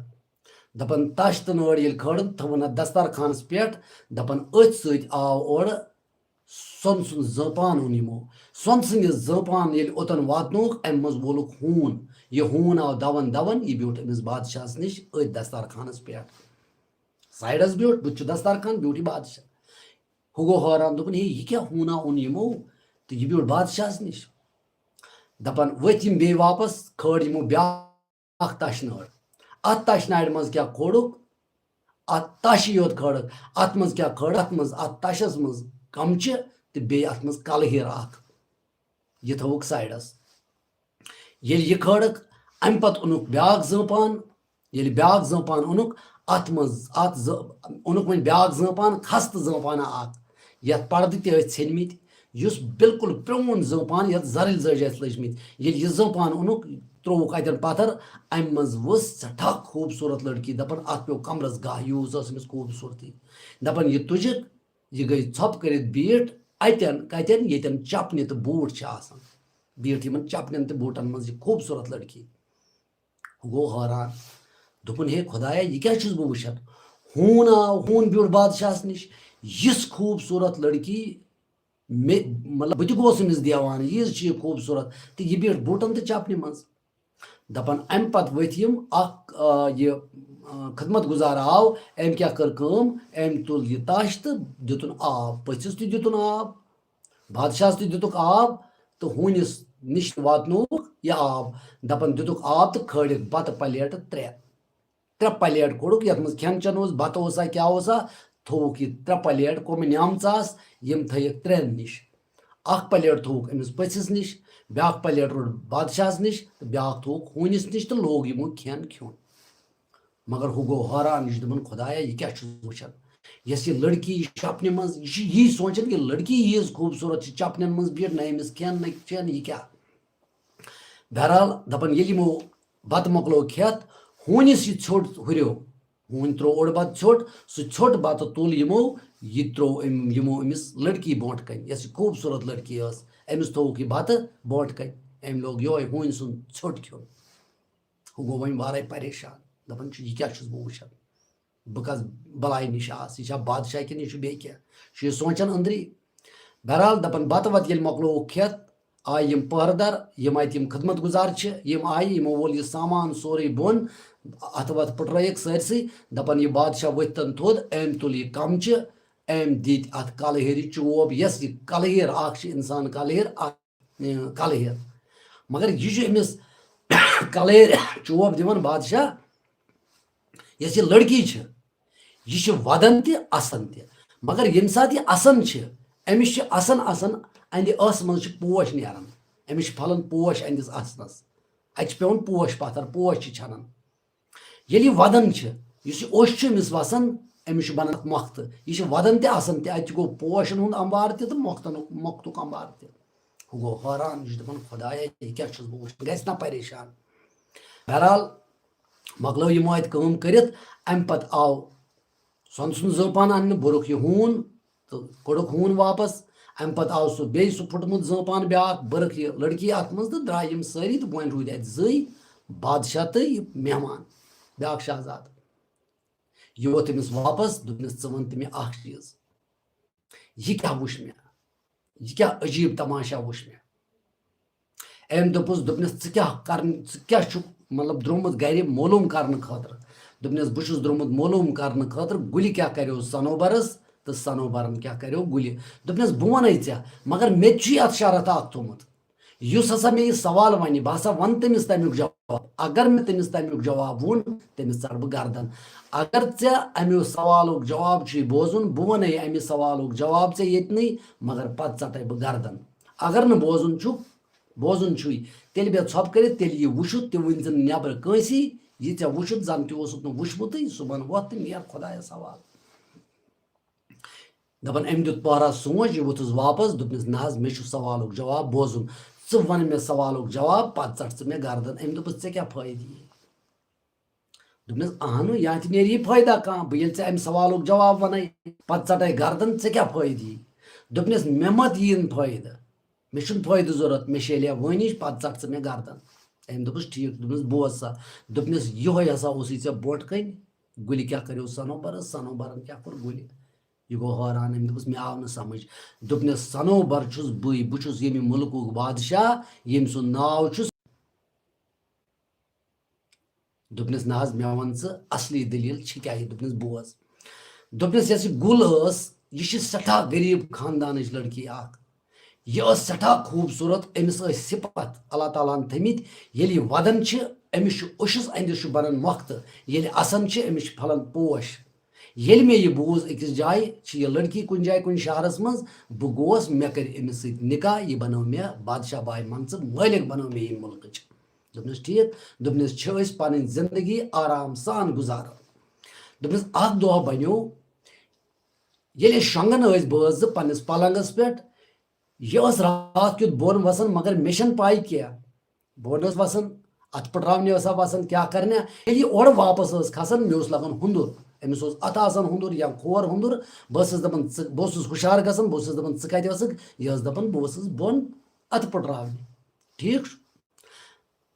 دپان، تش تہٕ نٲر ییٚلہِ کھٲرٕن، تھٲوٕن اَتھ دستارخانس پٮ۪ٹھ، دپان، أتھۍ سۭتۍ آو اورٕ سۄنہٕ سُنٛد زٲپان اوٚن یِمو۔ سۄنہٕ سٕنٛدِ زٲپان ییٚلہِ اوٚتَن واتنووُکھ، اَمہِ منٛز وولُکھ ہوٗن۔ یہِ ہوٗن آو دَوان دَوان، یہِ بیوٗٹھ أمِس بادشاہَس نِش أتھۍ دستارخانَس پٮ۪ٹھ۔ سایڈَس بیوٗٹھ، بُتھِ چھُ دستارخان، بیوٗٹھ یہِ بادشاہ۔ ہُہ گوٚو حٲران، دوٚپُن، "ہے، یہِ کیٛاہ ہوٗنا اوٚن یِمو؟" تہٕ یہِ بیوٗٹھ بادشاہَس نِش۔ دَپان، ؤتھۍ یِم بیٚیہِ واپَس، کھٲر یِمو بیٛاکھ اکھ تشنٲر۔ اتھ تشنارِ منٛز کیٛاہ کھولُکھ؟ اتھ تشہِ یوت کھٲرٕکھ۔ اتھ منٛز کیٛاہ کھٲرٕکھ؟ اتھ منٛز، اتھ تشس منٛز کمچہِ تہٕ بیٚیہِ اتھ منٛز کلہٕ ہیٖر اکھ۔ یہِ تھٲوٕکھ سایڈس۔ ییٚلہِ یہِ کھٲرٕکھ، امہِ پتہٕ اوٚنُکھ بیٛاکھ زٲپان۔ ییٚلہِ بیٛاکھ زٲپان اوٚنُکھ، اتھ منٛز، اتھ زٲ-، اوٚنُکھ وۄنۍ بیٛاکھ زٲپان، خستہٕ زٲپانہ اکھ، یتھ پردٕ تہِ ٲسۍ ژھیٚنمٕتۍ۔ یُس بالکل پرٛون زٲپان، یَتھ زَرٕلۍ زٲج ٲسۍ لٔجمٕتۍ۔ ییٚلہِ یہِ زٲپان اوٚنُکھ، ترٛووُکھ اَتٮ۪ن پَتھر، اَمہِ منٛز ؤژھ سٮ۪ٹھاہ خوٗبصوٗرت لٔڑکی، دَپان، اَتھ پیوٚو کمرَس گاہ، یوٗژ ٲس أمِس خوٗبصوٗرتی۔ دَپان، "یہِ تُجہِ، یہِ گٔے ژھۄپہٕ کٔرِتھ بیٖٹھ اَتٮ۪ن، کَتٮ۪ن، ییٚتٮ۪ن چَپنہِ تہٕ بوٗٹھ چھِ آسان۔" بیٖٹھ یِمَن چَپنٮ۪ن تہٕ بوٗٹَن منٛز یہِ خوٗبصوٗرت لٔڑکی۔ ہُہ گوٚو حٲران۔ دوٚپُن، "ہے خۄدایا، یہِ کیٛاہ چھُس بہٕ وٕچھان؟ ہوٗن آو، ہوٗن بیوٗٹھ بادشاہَس نِش۔ یِژھ خوٗبصوٗرت لٔڑکی، مےٚ، مطلب، بہٕ تہِ گوس أمِس دیوانہٕ، ییٖژ چھِ یہِ خوٗبصوٗرت۔" تہٕ یہِ بیٖٹھ بوٗٹن تہٕ چپنہِ منٛز۔ دَپان، اَمہِ پتہٕ ؤتھۍ یِم، اکھ، آ، یہِ، آ، خدمت گُزار آو، أمۍ کیٛاہ کٔر کٲم؟ أمۍ تُل یہِ تَش تہٕ دیُتُن آب، پٔژھِس تہِ دیُتُن آب، بادشاہَس تہِ دیُتُکھ آب، تہٕ ہوٗنِس نِش تہِ واتنووُکھ یہِ آب۔ دَپان، دیُتُکھ آب تہٕ کھٲلِکھ بَتہٕ پلیٹہٕ ترٛےٚ۔ ترٛےٚ پلیٹ کوٚڑُکھ، یَتھ منٛز کھٮ۪ن چٮ۪ن اوس، بَتہٕ اوسا، کیٛاہ اوسا، تھووُکھ یہِ ترٛےٚ پلیٹ، کۄمہٕ نیمژٕ آسہٕ، یِم تھٲیِکھ ترٛٮ۪ن نِش۔ اکھ پلیٹ تھووُکھ أمِس پٔژھِس نِش، بیٛاکھ پلیٹ روٚٹ بادشاہَس نِش، تہٕ بیٛاکھ تھووُکھ ہوٗنِس نِش، تہٕ لوگ یِمو کھٮ۪ن کھیوٚن۔ مگر ہُہ گوٚو حٲران، یہِ چھُ دَپان، "خۄدایا، یہِ کیٛاہ چھُس بہٕ وٕچھان؟ یۄس یہِ لڑکی یہِ چھِ چپنہِ منٛز، یہِ چھِ یی سونٛچان، یہِ لڑکی ییٖژ خوٗبصوٗرت چھِ چپنٮ۪ن منٛز بِہِتھ، نہ أمِس کھٮ۪ن، نہ چٮ۪ن، یہِ کیٛاہ؟" بہرحال، دَپان، ییٚلہِ یِمو بَتہٕ مۄکلو کھٮ۪تھ، ہوٗنِس یہِ ژھیوٚٹ ہُریو، ہوٗنۍ ترٛوو اوٚڑ بَتہٕ ژھیوٚٹ، سُہ ژھیوٚٹ بَتہٕ تُل یِمو، یہِ ترٛوو أمۍ، یِمو أمِس لڑکی برونٛٹھ کَنہِ، یۄس یہِ خوٗبصوٗرت لڑکی ٲس، أمِس تھووُکھ یہِ بَتہٕ برونٛٹھ کَنہِ۔ أمۍ لوگ یِہوٚے ہوٗنۍ سُنٛد ژھیوٚٹ کھیوٚن۔ ہُہ گوٚو وۄنۍ وارَے پریشان، دَپان چھُ، "یہِ کیٛاہ چھُس بہٕ وٕچھان؟ بہٕ کَس بَلایہِ نِش آس؟ یہِ چھا بادشاہ کِنہٕ یہِ چھُ بیٚیہِ کینٛہہ؟" چھُ یہِ سونٛچان أنٛدری۔ بہرحال، دَپان، بَتہٕ وَتہٕ ییٚلہِ مۄکلووُکھ کھٮ۪تھ، آے یِم پٔہرٕدار، یِم اَتہِ یِم خدمت گُزار چھِ، یِم آیہِ، یِمو وول یہِ سامان سورُے بۄن، اَتھٕ وَتھٕ پھٕٹرٲیِکھ سٲرسٕے۔ دَپان، یہِ بادشاہ ؤتھۍ تَن تھوٚد، أمۍ تُل یہِ کَمچہٕ، أمۍ دِتۍ اَتھ کَلہٕ ہیٚرِ چوب، یۄس یہِ کَلہٕ ہیر اَکھ چھِ اِنسان کَلہٕ ہیر، اَکھ، اۭں، کَلہٕ ہیر۔ مگر یہِ چھُ أمِس کَلہٕ ہیر چوب دِوان بادشاہ، یۄس یہِ لڑکی چھِ، یہِ چھِ وَدان تہِ، اَسان تہِ۔ مگر ییٚمہِ ساتہٕ یہِ اَسان چھِ، أمِس چھِ اَسان، اَسان اَندِ ٲسہٕ منٛز چھِ پوش نیران۔ أمِس چھِ پھۄلان پوش اَندِس اَسنَس۔ اَتہِ چھِ پٮ۪وان پوش پَتھر، پوش چھِ چھَنان۔ ییٚلہِ یہِ وَدان چھِ، یُس یہِ اوٚش چھُ أمِس وَسان، أمِس چھُ بَنان اَتھ مۄختہٕ۔ یہِ چھِ وَدان تہِ، اَسان تہِ۔ اَتہِ گوٚو پوشَن ہُنٛد اَمبار تہِ تہٕ مۄختَن، مۄختُک اَمبار تہِ۔ ہُہ گوٚو حٲران، یہِ چھُ دَپان، "خۄدایا، یہِ کیٛاہ چھُس بہٕ وٕچھان؟" گژھِ نا پریشان۔ بہرحال، مۄکلٲو یِمو اَتہِ کٲم کٔرِتھ۔ اَمہِ پَتہٕ آو سۄنہٕ سُنٛد زٲپان اَننہٕ، بوٚرُکھ یہِ ہوٗن تہٕ کوٚڑُکھ ہوٗن واپس۔ اَمہِ پَتہٕ آو سُہ بیٚیہِ سُہ پھُٹمُت زٲپان بیٛاکھ، بٔرٕکھ یہِ لڑکی اَتھ منٛز تہٕ درٛاے یِم سٲری تہٕ وۄنۍ روٗدۍ اَتہِ زٕے، بادشاہ تہٕ یہِ مہمان، بیٛاکھ شہزادٕ۔ یہِ ووت تٔمِس واپس، دوٚپنَس، "ژٕ وَن تہٕ مےٚ اَکھ چیٖز، یہِ کیٛاہ وُچھ مےٚ؟" یہِ کیٛاہ عجیٖب تماشا وُچھ مےٚ؟ أمۍ دوٚپُس، دوٚپنَس، "ژٕ کیٛاہ کرن، ژٕ کیٛاہ چھُکھ، مطلب، درٛامُت گرِ معلوٗم کرنہٕ خٲطرٕ؟" دوٚپنَس، "بہٕ چھُس درٛامُت معلوٗم کرنہٕ خٲطرٕ، گُلہِ کیٛاہ کریو صنوبرس تہٕ صنوبرن کیٛاہ کریو گُلہِ۔" دوٚپنَس، "بہٕ وَنے ژےٚ، مگر مےٚ تہِ چھُ یَتھ شرط اکھ تھوٚمُت۔ یُس ہسا مےٚ یہِ سوال وَنہِ، بہٕ ہسا وَنہٕ تٔمِس تَمیُک جواب۔ اگر مےٚ تٔمِس تَمیُک جواب ووٚن، تٔمِس ژَٹہٕ بہٕ گردن۔ اگر ژےٚ اَمیُک سوالُک جواب چھُے بوزُن، بہٕ وَنے اَمہِ سوالُک جواب ژےٚ ییٚتنٕے، مگر پَتہٕ ژَٹَے بہٕ گردن۔ اگر نہٕ بوزُن چھُکھ، بوزُن چھُے، تیٚلہِ بیٚہہ ژھۄپہٕ کٔرِتھ، تیٚلہِ یہِ وٕچھُتھ، تہِ ؤنۍ زِ نہٕ نٮ۪برٕ کٲنٛسی، یہِ ژےٚ وٕچھُتھ زَن تہِ اوسُکھ نہٕ وٕچھمُتٕے، صُبحن وۄتھ تہٕ نیر خۄدایَس حوالہٕ۔" دَپان، أمۍ دیُت پہرا سونٛچ، یہِ ووٚتھُس واپس، دوٚپنَس، "نہ حظ، مےٚ چھُ سوالُک جواب بوزُن۔ ژٕ وَن مےٚ سوالُک جواب، پَتہٕ ژَٹ ژٕ مےٚ گردن۔" أمۍ دوٚپُس، "ژےٚ کیٛاہ فٲیدٕ یی؟" دوٚپنَس، "اَہنُو، یا تہِ نیرِ یہِ فٲیدہ کانٛہہ، بہٕ ییٚلہِ ژےٚ اَمہِ سوالُک جواب وَنَے، پَتہٕ ژَٹَے گردن، ژےٚ کیٛاہ فٲیدٕ یی؟" دوٚپنَس، "مےٚ مَتہٕ یِیِن فٲیدٕ، مےٚ چھُنہٕ فٲیدٕ ضوٚرَتھ، مےٚ شیلیا وٲنِج، پَتہٕ ژَٹ ژٕ مےٚ گردن۔" أمۍ دوٚپُس، "ٹھیٖک۔" دوٚپنَس، "بوز سا۔" دوٚپنَس، "یِہوٚے ہسا اوسُے ژےٚ برونٛٹھ کَنہِ، گُلہِ کیٛاہ کَریو صنوبرس، صنوبرن کیٛاہ کوٚر گُلہِ؟" یہِ گوٚو حٲران، أمۍ دوٚپُس، "مےٚ آو نہٕ سمجھ۔" دوٚپنَس، "صنوبر چھُس بٕے، بہٕ چھُس ییٚمہِ مُلکُک بادشاہ، ییٚمہِ سُنٛد ناو چھُس۔" دوٚپنَس، "نہ حظ، مےٚ وَن ژٕ اَصلی دٔلیٖل چھِ کیٛاہ یہِ؟" دوٚپنَس، "بوز۔" دوٚپنَس، "یۄس یہِ گُل ٲس، یہِ چھِ سٮ۪ٹھاہ غریٖب خاندانٕچ لڑکی اَکھ۔ یہِ ٲس سٮ۪ٹھاہ خوٗبصوٗرت، أمِس ٲسۍ صِفت اللہ تعالیٰ ہَن تھٲمٕتۍ۔ ییٚلہِ یہِ وَدان چھِ، أمِس چھُ اوٚشُس أنٛدِس چھُ بَنان مۄختہٕ، ییٚلہِ اَسان چھِ، أمِس چھِ پھۄلان پوش۔ ییٚلہِ مےٚ یہِ بوٗز أکِس جایہِ، چھِ یہِ لڑکی کُنہِ جایہِ کُنہِ شہرَس منٛز، بہٕ گوس، مےٚ کٔرۍ أمِس سۭتۍ نِکاح، یہِ بَنٲو مےٚ بادشاہ باے، مان ژٕ، مٲلِک بَنٲو مےٚ ییٚمہِ مُلکٕچ۔" دوٚپنَس، "ٹھیٖک۔" دوٚپنَس، "چھِ أسۍ پَنٕنۍ زِندگی آرام سان گُزاران۔" دوٚپنَس، اَکھ دۄہ بَنیو، ییٚلہِ أسۍ شۄنٛگان ٲسۍ بٲژ زٕ پنٛنِس پلنٛگس پٮ۪ٹھ، یہِ ٲس راتھ کیُتھ بۄن وَسان، مگر مےٚ چھَنہٕ پَے کینٛہہ۔ بۄن ٲس وَسان، اَتھٕ پٔٹراونہِ ٲسا وَسان، کیٛاہ کَرنہِ۔ ییٚلہِ یہِ اورٕ واپس ٲس کھسان، مےٚ اوس لَگان ہُنٛدُر۔ أمِس اوس اَتھٕ آسان ہُنٛدُر یا کھور ہُنٛدُر۔ بہٕ ٲسٕس دَپان، "ژٕ"، بہٕ اوسُس ہُشار گژھان، بہٕ اوسُس دَپان، "ژٕ کَتہِ ٲسٕکھ؟" یہِ ٲس دَپان، "بہٕ اوسُس بۄن اَتھٕ پٔٹراونہِ۔" ٹھیٖک چھُ؟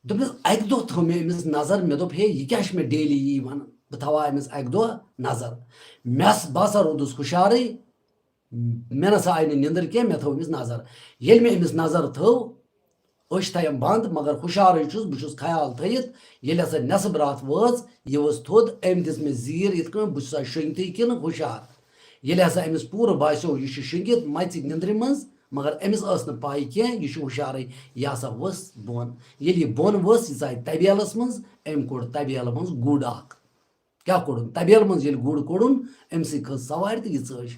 دوٚپنَس، اَکہِ دۄہ تھٲو مےٚ أمِس نظر، مےٚ دوٚپ، "ہے، یہِ کیٛاہ چھِ مےٚ daily یی وَنان؟" بہٕ تھاوہا أمِس اَکہِ دۄہ نظر۔ مےٚ س-، بہٕ ہسا روٗدُس ہُشارٕے، مےٚ نہ سا آیہِ نہٕ نِندٕر کینٛہہ، مےٚ تھٲو أمِس نظر۔ ییٚلہِ مےٚ أمِس نظر تھٲو، أچھ تھایم بنٛد، مگر ہُشارٕے چھُس، بہٕ چھُس خیال تھٲیِتھ، ییٚلہِ ہسا نٮ۪صٕب راتھ وٲژ، یہِ ؤژھ تھوٚد، أمۍ دِژ مےٚ زیٖر یِتھ کٔنۍ بہٕ چھُسا شۄنٛگتھٕے کِنہٕ ہُشار۔ ییٚلہِ ہسا أمِس پوٗرٕ باسیو، یہِ چھُ شۄنٛگِتھ مَژِ نِندرِ منٛز، مگر أمِس ٲس نہٕ پَے کینٛہہ، یہِ چھُ ہُشارٕے، یہِ ہسا ؤژھ بۄن۔ ییٚلہِ یہِ بۄن ؤژھ، یہِ ژاے طبیلَس منٛز، أمۍ کوٚڑ طبیلہٕ منٛز گُڑ اَکھ۔ کیٛاہ کوٚڑُن؟ طبیلہٕ منٛز ییٚلہِ گُر کوٚڑُن، أمۍ سٕے کھٔژ سوارِ تہٕ یہِ ژٔج۔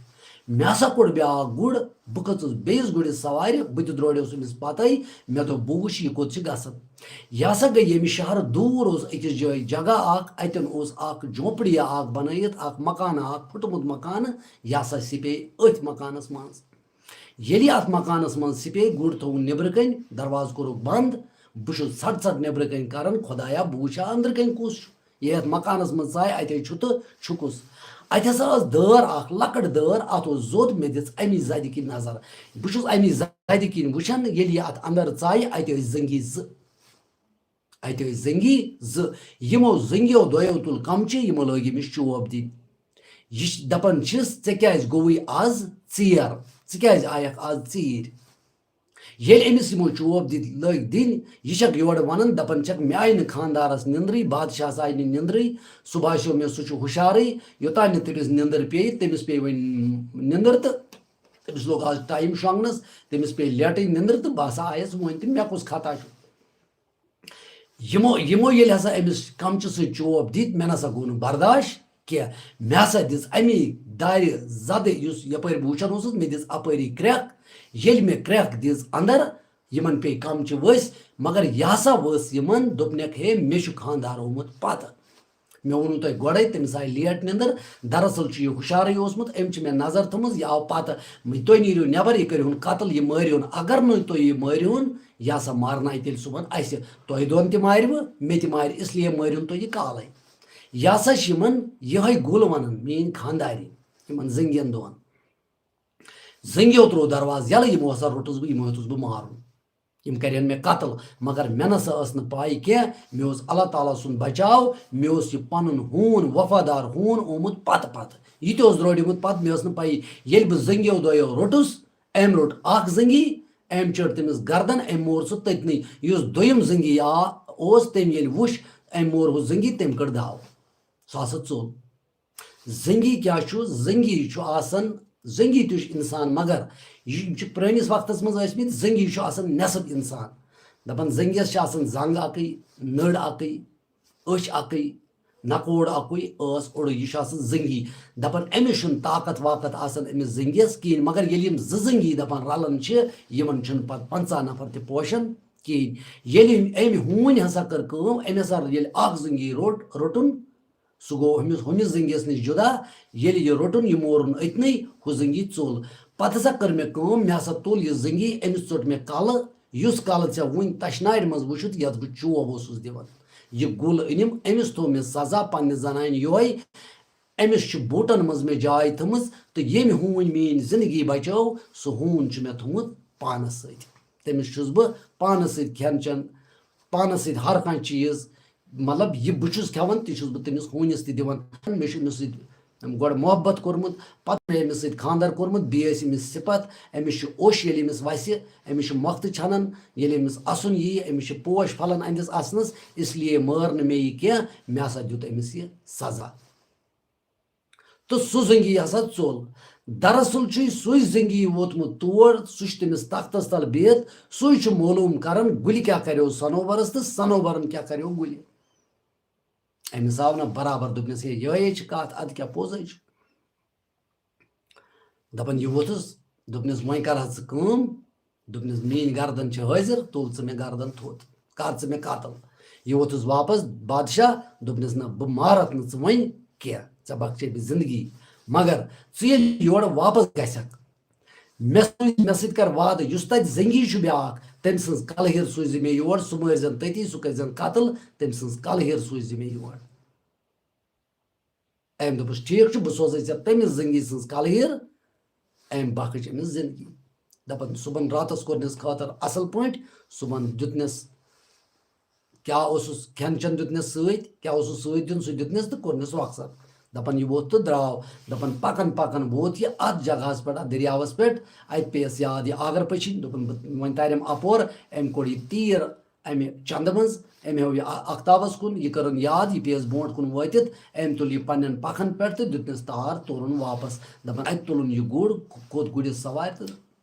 مےٚ ہسا کوٚڑ بیٛاکھ گُر، بہٕ کھٔژٕس بیٚیِس گُرِس سوارِ، بہٕ تہِ درٛوڈیوس أمِس پَتَے۔ مےٚ دوٚپ، بہٕ وٕچھِ یہِ کوٚت چھِ گژھان۔ یہِ ہسا گٔے ییٚمہِ شہرٕ دوٗر، اوس أکِس جایہِ جگہ اَکھ، اَتٮ۪ن اوس اَکھ جھونپڑیا اَکھ بَنٲیِتھ، اَکھ مکانہٕ اَکھ، پھُٹمُت مکانہٕ، یہِ ہسا سِپے أتھۍ مکانَس منٛز۔ ییٚلہِ اَتھ مکانَس منٛز سِپے، گُر تھوٚوُن نیٚبرٕ کَنۍ، دروازٕ کوٚرُکھ بنٛد، بہٕ چھُس ژھٹ ژھٹ نیٚبرٕ کَنۍ کران، خۄدایا، بہٕ وٕچھِ ہا أنٛدرٕ کَنۍ کُس چھُ۔ یہِ یَتھ مکانَس منٛز ژایہِ، اَتے چھُ تہٕ چھُ کُس؟ اَتہِ ہسا ٲس دٲر اَکھ، لۄکٕٹ دٲر، اَتھ اوس زوٚد، مےٚ دِژ اَمی زَدِ کِنۍ نظر۔ بہٕ چھُس اَمی زَدِ کِنۍ وٕچھان، ییٚلہِ یہِ اَتھ اَندَر ژایہِ، اَتہِ ٲسۍ زنٛگی زٕ۔ اَتہِ ٲسۍ زنٛگی زٕ۔ یِمو زنٛگیو دۄیو تُل کَمچہِ، یِمو لٲگۍ أمِس چوب دِنۍ۔ یہِ چھِ دَپان چھِس، "ژےٚ کیٛازِ گوٚوُے آز ژیر؟ ژٕ کیٛازِ آیَکھ آز ژیٖرۍ؟" ییٚلہِ أمِس یِمو چوب دِتۍ لٲگۍ دِنۍ، یہِ چھَکھ یورٕ وَنان، دَپان چھَکھ، "مےٚ آیہِ نہٕ خانٛدارَس نِندرٕے، بادشاہَس آیہِ نہٕ نِندرٕے، سُہ باسیو مےٚ سُہ چھُ ہُشارٕے، یوٚتام نہٕ تٔمِس نِندٕر پیٚیہِ، تٔمِس پیٚیہِ وۄنۍ نِندٕر تہٕ تٔمِس لوٚگ آز ٹایم شۄنٛگنَس، تٔمِس پیٚیہِ لیٹٕے نِندٕر تہٕ بہٕ ہسا آیَس وۄنۍ تہٕ مےٚ کُس خطا چھُ؟" یِمو، یِمو ییٚلہِ ہسا أمِس کَمچہِ سۭتۍ چوب دِتۍ، مےٚ نسا گوٚو نہٕ برداش کینٛہہ۔ مےٚ ہسا دِژ اَمی دارِ زدٕ، یُس یَپٲرۍ بہٕ وٕچھان اوسُس، مےٚ دِژ اَپٲری کرٛٮ۪کھ۔ ییٚلہِ مےٚ کرٛٮ۪کھ دِژ اَندَر، یِمَن پیٚیہِ کَمچہِ ؤسۍ، مگر یہِ ہسا ؤژھ یِمَن، دوٚپنَکھ، "ہے، مےٚ چھُ خانٛدار آمُت پَتہٕ۔" مےٚ ووٚنوُ تۄہہِ گۄڈَے، تٔمِس آیہِ لیٹ نِندٕر۔ دراصل چھُ یہِ ہُشارٕے اوسمُت، أمۍ چھِ مےٚ نظر تھٲومٕژ، یہِ آو پَتہٕ، "تُہۍ نیٖرِو نٮ۪بَر، یہِ کٔرِہُن قتل، یہِ مٲرِہُن۔ اگر نہٕ تُہۍ یہِ مٲرِہُن، یہِ ہسا مارنایہِ تیٚلہِ صُبحن اَسہِ۔ تۄہہِ دۄن تہِ مارِوٕ، مےٚ تہِ مارِ، اس لیے مٲرِہُن تُہۍ یہِ کالَے۔" یہِ ہسا چھِ یِمَن یِہوٚے گُل وَنان، میٛٲنۍ خانٛدارِنۍ، یِمَن زٔنٛگِیَن دۄن۔ زٔنٛگیو ترٛوو دروازٕ یَلہٕ، یِمو ہسا روٚٹُس بہٕ، یِمو ہیوٚتُس بہٕ مارُن۔ یِم کَرن مےٚ قتل، مگر مےٚ نہ سا ٲس نہٕ پَے کینٛہہ، مےٚ اوس اللہ تعالیٰ سُنٛد بچاو، مےٚ اوس یہِ پَنُن ہوٗن، وفادار ہوٗن آمُت پَتہٕ پَتہٕ۔ یہِ تہِ اوس درٛوڈیومُت پَتہٕ، مےٚ ٲس نہٕ پَیی۔ ییٚلہِ بہٕ زٔنٛگیو دۄیو روٚٹُس، أمۍ روٚٹ اَکھ زٔنٛگی، أمۍ چٔڑ تٔمِس گردن، أمۍ مور سُہ تٔتنٕے۔ یُس دوٚیِم زٔنٛگی آ-، اوس، تٔمۍ ییٚلہِ وُچھ، أمۍ مور ہُہ زٔنٛگی، تٔمۍ کٔڑ داو۔ سُہ ہسا ژوٚل۔ زنٛگی کیٛاہ چھُ؟ زنٛگی چھُ آسان، زنٛگی تہِ چھُ اِنسان، مگر یہِ چھُ پرٛٲنِس وقتَس منٛز ٲسۍمٕتۍ، زنٛگی چھُ آسان نٮ۪صٕف اِنسان۔ دَپان زنٛگیَس چھِ آسان زنٛگ اَکٕے، نٔر اَکٕے، أچھ اَکٕے، نَکوڑ اَکُے، ٲس اوٚڑُے، یہِ چھُ آسان زنٛگی۔ دَپان أمِس چھُنہٕ طاقت واقت آسان أمِس زنٛگیَس کِہیٖنۍ، مگر ییٚلہِ یِم زٕ زنٛگی دَپان رَلان چھِ، یِمَن چھُنہٕ پَتہٕ پنٛژاہ نفر تہِ پوشان کِہیٖنۍ۔ ییٚلہِ أمۍ، أمۍ ہوٗنۍ ہسا کٔر کٲم، أمۍ ہسا ییٚلہِ اَکھ زنٛگی روٚٹ، روٚٹُن، سُہ گوٚو ہُمِس، ہُمِس زٔنٛگِس نِش جُدا۔ ییٚلہِ یہِ روٚٹُن، یہِ مورُن أتنٕے، ہُہ زٔنٛگی ژوٚل۔ پتہٕ ہسا کٔر مےٚ کٲم، مےٚ ہسا تُل یہِ زٔنٛگی، أمِس ژوٚٹ مےٚ کلہٕ، یُس کلہٕ ژےٚ وُنہِ تشنارِ منٛز وُچھُتھ، یَتھ بہٕ چوب اوسُس دِوان۔ یہِ گُل أنِم، أمِس تھوٚو مےٚ سزا پننہِ زنانہِ یِہوٚے۔ أمِس چھُ بوٗٹن منٛز مےٚ جاے تھٲمٕژ، تہٕ ییٚمہِ ہوٗنۍ میٛٲنۍ زندگی بچٲو، سُہ ہوٗن چھُ مےٚ تھوٚمُت پانس سۭتۍ۔ تٔمِس چھُس بہٕ پانس سۭتۍ کھٮ۪ن چٮ۪ن، پانس سۭتۍ ہر کانٛہہ چیٖز، مطلب، یہِ بہٕ چھُس کھٮ۪وان، تہِ چھُس بہٕ تٔمِس ہوٗنِس تہِ دِوان۔ مےٚ چھُ أمِس سۭتۍ گۄڈٕ محبت کوٚرمُت، پتہٕ مےٚ أمِس سۭتۍ خانٛدر کوٚرمُت، بیٚیہِ ٲسۍ أمِس صفت، أمِس چھُ اوٚش ییٚلہِ أمِس وَسہِ، أمِس چھُ مۄختہٕ چھَنان، ییٚلہِ أمِس اَسُن یِیہِ، أمِس چھِ پوش پھۄلان أہنٛدِس اَسنَس، اس لیے مٲر نہٕ مےٚ یہِ کینٛہہ، مےٚ ہسا دیُت أمِس یہِ سزا۔ تہٕ سُہ زنٛگی ہسا ژوٚل۔ دراصل چھُے سُے زنٛگی ووتمُت تور، سُہ چھُ تٔمِس تختس تل بِہِتھ، سُے چھُ معلوم کران گُلہِ کیٛاہ کریو صنوبرس تہٕ صنوبرن کیٛاہ کریو گُلہِ۔ أمِس آو نہٕ برابر، دوٚپنس، "ہے، یِہوٚے چھِ کتھ، ادٕ کیٛاہ پوٚزے چھُ؟" دپان، یہِ ووٚتھُس، دوٚپنس، "وۄنۍ کر حظ ژٕ کٲم؟" دوٚپنس، "میٛٲنۍ گردن چھِ حٲضِر، تُل ژٕ مےٚ گردن تھوٚد، کر ژٕ مےٚ قتل۔" یہِ ووٚتھُس واپس بادشاہ، دوٚپنس، "نہ، بہٕ مارتھ نہٕ ژٕ وۄنۍ کینٛہہ، ژےٚ بخشے بہٕ زندگی، مگر ژٕ ییٚلہِ یورٕ واپس گژھکھ، مےٚ سۭتۍ، مےٚ سۭتۍ کر وعدٕ، یُس تتہِ زنٛگی چھُ بیٛاکھ، تٔمۍ سٕنٛز کلہٕ ہیر سوٗزِ مےٚ یور، سُہ مٲرزٮ۪ن تٔتی، سُہ کٔرزٮ۪ن قتل، تٔمۍ سٕنٛز کلہٕ ہیر سوٗزِ مےٚ یور۔" أمۍ دوٚپُس، "ٹھیٖک چھُ، بہٕ سوزَے ژےٚ تٔمِس زنٛگی سٕنٛز کلہٕ ہیر۔" أمۍ بخٕچ أمِس زندگی۔ دَپان، صُبحن راتَس کوٚرنَس خٲطر اَصٕل پٲٹھۍ، صُبحن دیُتنَس، کیٛاہ اوسُس کھٮ۪ن چٮ۪ن دیُتنَس سۭتۍ، کیٛاہ اوسُس سۭتۍ دیُن، سُہ دیُتنَس تہٕ کوٚرنَس رۄخصت۔ دَپان، یہِ ووت تہٕ درٛاو۔ دَپان، پَکان پَکان ووت یہِ اَتھ جگہَس پٮ۪ٹھ، اَتھ دٔریاوَس پٮ۪ٹھ۔ اَتہِ پیٚیَس یاد یہِ آگرٕ پٔچھِنۍ۔ دوٚپُن، بہٕ وۄنۍ تارٮ۪م اَپور۔ أمۍ کوٚڑ یہِ تیٖر اَمہِ چندٕ منٛز، أمۍ ہیوٚو یہِ آ-، آختابس کُن، یہِ کٔرٕن یاد، یہِ پیٚیَس برونٛٹھ کُن وٲتِتھ، أمۍ تُل یہِ پننٮ۪ن پکھن پٮ۪ٹھ تہٕ دیُتنَس تار، تورُن واپس۔ دَپان، اَتہِ تُلُن یہِ گُر، کھوٚت گُرِس سوارِ تہٕ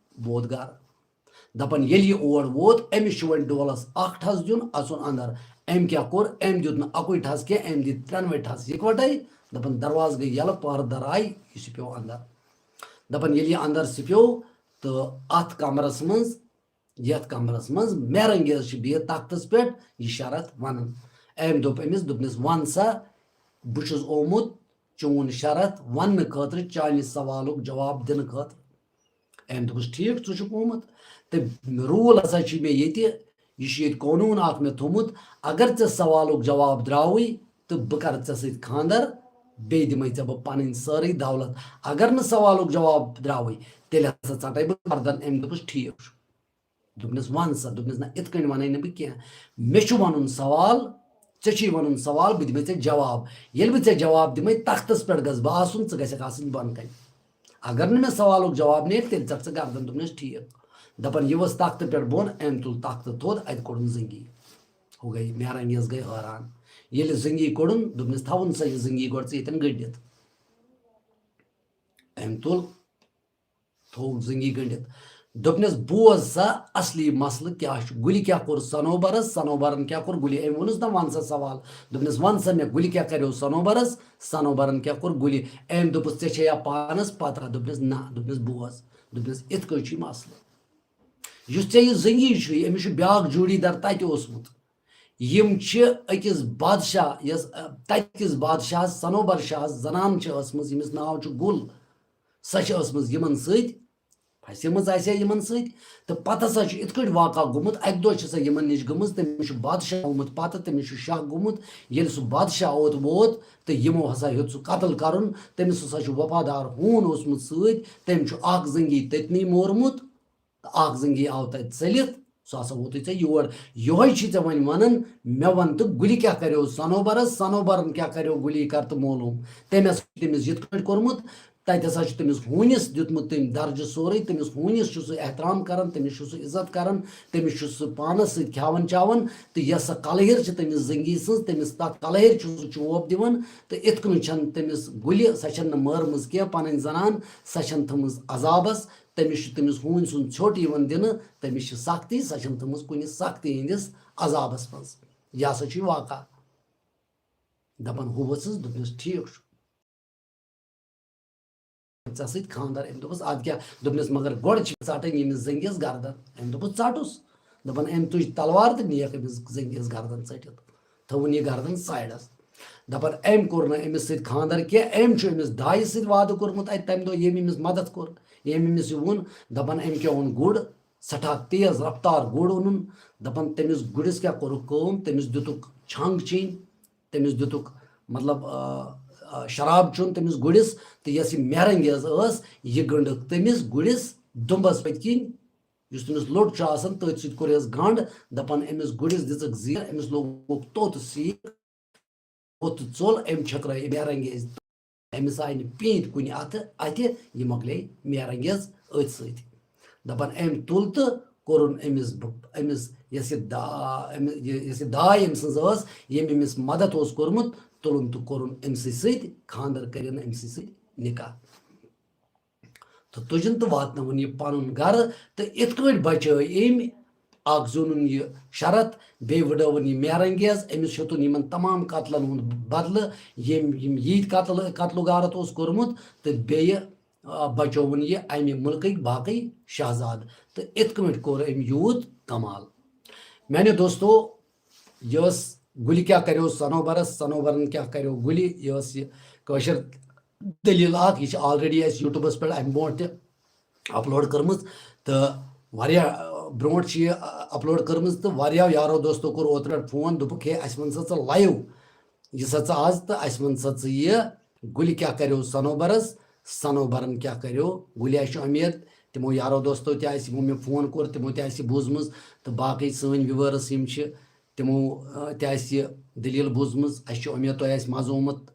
ووت گرٕ۔ دَپان، ییٚلہِ یہِ اور ووت، أمِس چھُ وۄنۍ ڈولس اکھ ٹھَس دیُن، اَژُن اندر۔ أمۍ کیٛاہ کوٚر؟ أمۍ دیُت نہٕ اَکُے ٹھَس کینٛہہ، أمۍ دِتۍ ترٛٮ۪نوَے ٹھَس یِکوَٹَے۔ دَپان، دروازٕ گٔے یَلہٕ، پٔہرٕ دَر آیہِ، یہِ سِپیو اَندَر۔ دَپان، ییٚلہِ یہِ اَندَر سِپیو، تہٕ اَتھ کَمرَس منٛز، یَتھ کَمرَس منٛز مہرنگیز چھِ بِہِتھ تختَس پٮ۪ٹھ، یہِ شرط وَنان۔ أمۍ دوٚپ أمِس، دوٚپنَس، "وَن سا، بہٕ چھُس آمُت چون شرط وَننہٕ خٲطرٕ، چانہِ سوالُک جواب دِنہٕ خٲطرٕ۔" أمۍ دوٚپُس، "ٹھیٖک، ژٕ چھُکھ آمُت۔ تہٕ روٗل ہسا چھُ مےٚ ییٚتہِ، یہِ چھُ ییٚتہِ قونوٗن اکھ مےٚ تھوٚمُت، اگر ژےٚ سوالُک جواب درٛاوٕے، تہٕ بہٕ کرٕ ژےٚ سۭتۍ خانٛدر، بیٚیہِ دِمَے ژےٚ بہٕ پنٕنۍ سٲرٕے دولت۔ اگر نہٕ سوالُک جواب درٛاوٕے، تیٚلہِ ہسا ژَٹَے بہٕ گردن۔" أمۍ دوٚپُس، "ٹھیٖک چھُ۔" دوٚپنَس، "وَن سا۔" دوٚپنَس، "نہ، اِتھ کٔنۍ وَنَے نہٕ بہٕ کینٛہہ۔ مےٚ چھُ وَنُن سوال، ژےٚ چھُے وَنُن سوال، بہٕ دِمَے ژےٚ جواب۔ ییٚلہِ بہٕ ژےٚ جواب دِمَے، تختَس پٮ۪ٹھ گژھٕ بہٕ آسُن، ژٕ گژھکھ آسٕنۍ بۄنہٕ کَنہِ۔ اگر نہٕ مےٚ سوالُک جواب نیرِ، تیٚلہِ ژَٹ ژٕ گردن۔" دوٚپنَس، "ٹھیٖک۔" دَپان، یہِ ؤژھ تختہٕ پٮ۪ٹھ بۄن، أمۍ تُل تختہٕ تھوٚد، اَتہِ کوٚڑُن زنٛگی۔ ہُہ گٔے، مہرنگیز گٔے حٲران۔ ییٚلہِ زنٛگی کوٚڑُن، دوٚپنَس، "تھاوُن سا یہِ زنٛگی گۄڈٕ ژٕ ییٚتٮ۪ن گٔنٛڈِتھ۔" أمۍ تُل، تھوٚوُکھ زنٛگی گٔنٛڈِتھ۔ دوٚپنَس، "بوز سا، اصلی مسلہٕ کیٛاہ چھُ؟ گُلہِ کیٛاہ کوٚر صنوبرس؟ صنوبرن کیٛاہ کوٚر گُلہِ؟" أمۍ ووٚنُس، "نہ، وَن سا سوال۔" دوٚپنَس، "وَن سا مےٚ، گُلہِ کیٛاہ کَریو صنوبرس؟ صنوبرن کیٛاہ کوٚر گُلہِ؟" أمۍ دوٚپُس، "ژےٚ چھےٚ یا پانَس پتہ؟" دوٚپنَس، "نہ۔" دوٚپنَس، "بوز۔" دوٚپنَس، "یِتھ کٔنۍ چھُے مسلہٕ۔ یُس ژےٚ یہِ زنٛگی چھُے، أمِس چھُ بیٛاکھ جوڑی دار تَتہِ اوسمُت۔ یِم چھِ أکِس بادشاہ، یۄس، اَ، تَتہِ کِس بادشاہَس، صنوبر شاہَس زنان چھِ ٲسمٕژ، ییٚمِس ناو چھُ گُل۔ سۄ چھِ ٲسمٕژ یِمَن سۭتۍ، پھَسیمٕژ آسہِ ہا یِمَن سۭتۍ۔ تہٕ پَتہٕ ہسا چھُ یِتھ کٔنۍ واقعہ گوٚمُت، اَکہِ دۄہ چھِ سۄ یِمَن نِش گٔمٕژ، تٔمِس چھُ بادشاہ آمُت پَتہٕ، تٔمِس چھُ شَک گوٚمُت۔ ییٚلہِ سُہ بادشاہ اوت ووت تہٕ یِمو ہسا ہیوٚت سُہ قتل کَرُن، تٔمِس ہسا چھُ وفادار ہوٗن اوسمُت سۭتۍ، تٔمۍ چھُ اَکھ زنٛگی تٔتنٕے مورمُت۔ تہٕ اَکھ زنٛگی آو تَتہِ ژٔلِتھ، سُہ ہسا ووتُے ژےٚ یور۔ یِہوٚے چھُے ژےٚ وۄنۍ وَنان، مےٚ وَن تہٕ گُلہِ کیٛاہ کَریو صنوبرس، صنوبرن کیٛاہ کَریو گُلی کر تہٕ معلوٗم۔ تٔمۍ ہسا چھُ تٔمِس یِتھ کٲٹھۍ کوٚرمُت، تَتہِ ہسا چھُ تٔمِس ہوٗنِس دیُتمُت تٔمۍ درجہٕ سورُے، تٔمِس ہوٗنِس چھُ سُہ احترام کران، تٔمِس چھُ سُہ عزت کران، تٔمِس چھُ سُہ پانَس سۭتۍ کھٮ۪وان چٮ۪وان، تہٕ یۄس سۄ کلہِر چھِ تٔمِس زنٛگی سٕنٛز، تٔمِس تَتھ کلہِرِ چھُ سُہ چوب دِوان، تہٕ یِتھ کٔنۍ چھَنہٕ تٔمِس گُلہِ، سۄ چھَنہٕ مٲرمٕژ کینٛہہ پَنٕنۍ زنان، سۄ چھَنہٕ تھٲومٕژ عذابَس، تٔمِس چھُ تٔمِس ہوٗنۍ سُنٛد ژھیوٚٹ یِوان دِنہٕ، تٔمِس چھِ سختی، سۄ چھَنہٕ تھٲومٕژ کُنہِ سختی ہٕنٛدِس عذابَس منٛز۔ یہِ ہسا چھُ یہِ واقعہ۔ دَپان ہُہ ؤژھٕس، دوٚپنَس، "ٹھیٖک چھُ، ژےٚ سۭتۍ خانٛدر۔" أمۍ دوٚپُس، "اَدٕ کیٛاہ؟" دوٚپنَس، "مگر گۄڈٕ چھِ ژَٹٕنۍ ییٚمِس زٔنٛگِس گردن۔" أمۍ دوٚپُس، "ژَٹُس۔" دَپان أمۍ تُج تلوار تہٕ نِیَکھ أمِس زٔنٛگِس گردن ژٔٹِتھ، تھٲوٕن یہِ گردن سایڈَس۔ دَپان أمۍ کوٚر نہٕ أمِس سۭتۍ خانٛدر کینٛہہ، أمۍ چھُ أمِس دایہِ سۭتۍ وعدٕ کوٚرمُت اَتہِ تَمہِ دۄہ، ییٚمۍ أمِس مدد کوٚر، ییٚمۍ أمِس یہِ ووٚن۔ دَپان أمۍ کیٛاہ اوٚن گُر، سٮ۪ٹھاہ تیز رفتار گُر اوٚنُن۔ دَپان تٔمِس گُرِس کیٛاہ کوٚرُکھ کٲم، تٔمِس دیُتُکھ چھنٛگ چیٚنۍ، تٔمِس دیُتُکھ، مطلب، آ، آ، شراب چیوٚن تٔمِس گُرِس، تہٕ یۄس یہِ مہرنگیز ٲس، یہِ گٔنٛڈٕکھ تٔمِس گُرِس دُمبَس پٔتۍ کِنۍ۔ یُس تٔمِس لوٚٹ چھُ آسان، تٔتھۍ سۭتۍ کوٚرہَس گنٛڈ، دَپان أمِس گُرِس دِژٕکھ زیٖر، أمِس لوگُکھ توٚت سیٖکھ، توٚت ژوٚل، أمۍ چھٔکرٲے مہرنگیز۔ أمِس آیہِ نہٕ پیٖنتۍ کُنہِ اَتھٕ اَتھِ، یہِ مۄکلے مہرنگیز أتھۍ سۭتۍ۔ دَپان أمۍ تُل تہٕ کوٚرُن أمِس ب-، أمِس یۄس یہِ دا-، أمِس یہِ، یۄس یہِ داے أمۍ سٕنٛز ٲس، ییٚمۍ أمِس مدد اوس کوٚرمُت، تُلُن تہٕ کوٚرُن أمۍ سٕے سۭتۍ خانٛدر، کٔرِن أمۍ سٕے سۭتۍ نکاح۔ تہٕ تُجُن تہٕ واتنٲوُن یہِ پنُن گرٕ، تہٕ اِتھ کٲٹھۍ بچٲے أمۍ۔ اکھ زیوٗنُن یہِ شرط، بیٚیہِ وٕڈٲوُن یہِ مہرنگیز، أمِس ہیوٚتُن یِمن تمام قتلن ہُنٛد بدلہٕ، ییٚمۍ، یِم ییٖتۍ قتل، قتل و غارت اوس کوٚرمُت، تہٕ بیٚیہِ، آ، بچووُن یہِ امہِ مُلکٕکۍ باقٕے شہزادٕ۔ تہٕ اِتھ کٲٹھۍ کوٚر أمۍ یوٗت کمال۔ میانیو دوستو، یہِ ٲس گُلہِ کیٛاہ کَریو صنوبرَس، صنوبرَن کیٛاہ کَریو گُلہِ، یہِ ٲس یہِ کٲشِر دٔلیٖل اَکھ، یہِ چھِ already اَسہِ YouTubeَس پٮ۪ٹھ اَمہِ برونٛٹھ تہِ upload کٔرمٕژ، تہٕ واریاہ، آ، برونٛٹھ چھِ یہِ، آ، upload کٔرمٕژ، تہٕ واریاہو یارو دوستو کوٚر اوترٕ پٮ۪ٹھ فون، دوٚپُکھ، "ہے، اَسہِ وَن سا ژٕ live، یہِ سا ژٕ آز، تہٕ اَسہِ وَن سا ژٕ یہِ گُلہِ کیٛاہ کَریو صنوبرَس، صنوبرَن کیٛاہ کَریو گُلہِ۔" اَسہِ چھُ اُمید، تِمو یارو دوستو تہِ آسہِ، یِمو مےٚ فون کوٚر، تِمو تہِ آسہِ یہِ بوٗزمٕژ، تہٕ باقٕے سٲنۍ viewers یِم چھِ، تِمو، آ، تہِ آسہِ یہِ دٔلیٖل بوٗزمٕژ۔ اَسہِ چھِ اُمید تۄہہِ آسہِ مَزٕ آمُت،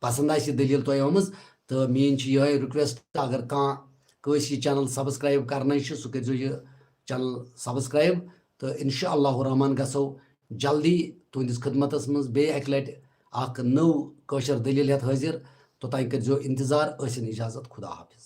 پَسنٛد آسہِ یہِ دٔلیٖل تۄہہِ آمٕژ۔ تہٕ میٛٲنۍ چھِ یِہوٚے request، اگر کانٛہہ کٲنٛسہِ یہِ channel subscribe کَرنَے چھُ، سُہ کٔرۍزیو یہِ channel subscribe۔ تہٕ اِنشاء اللہ الرحمن گژھو جلدی تُہٕنٛدِس خدمتَس منٛز بیٚیہِ اَکہِ لَٹہِ اَکھ نٔو کٲشِر دٔلیٖل ہٮ۪تھ حٲضِر۔ توٚتام کٔرۍزیو اِنتظار، ٲسِن اِجازت، خدا حافظ۔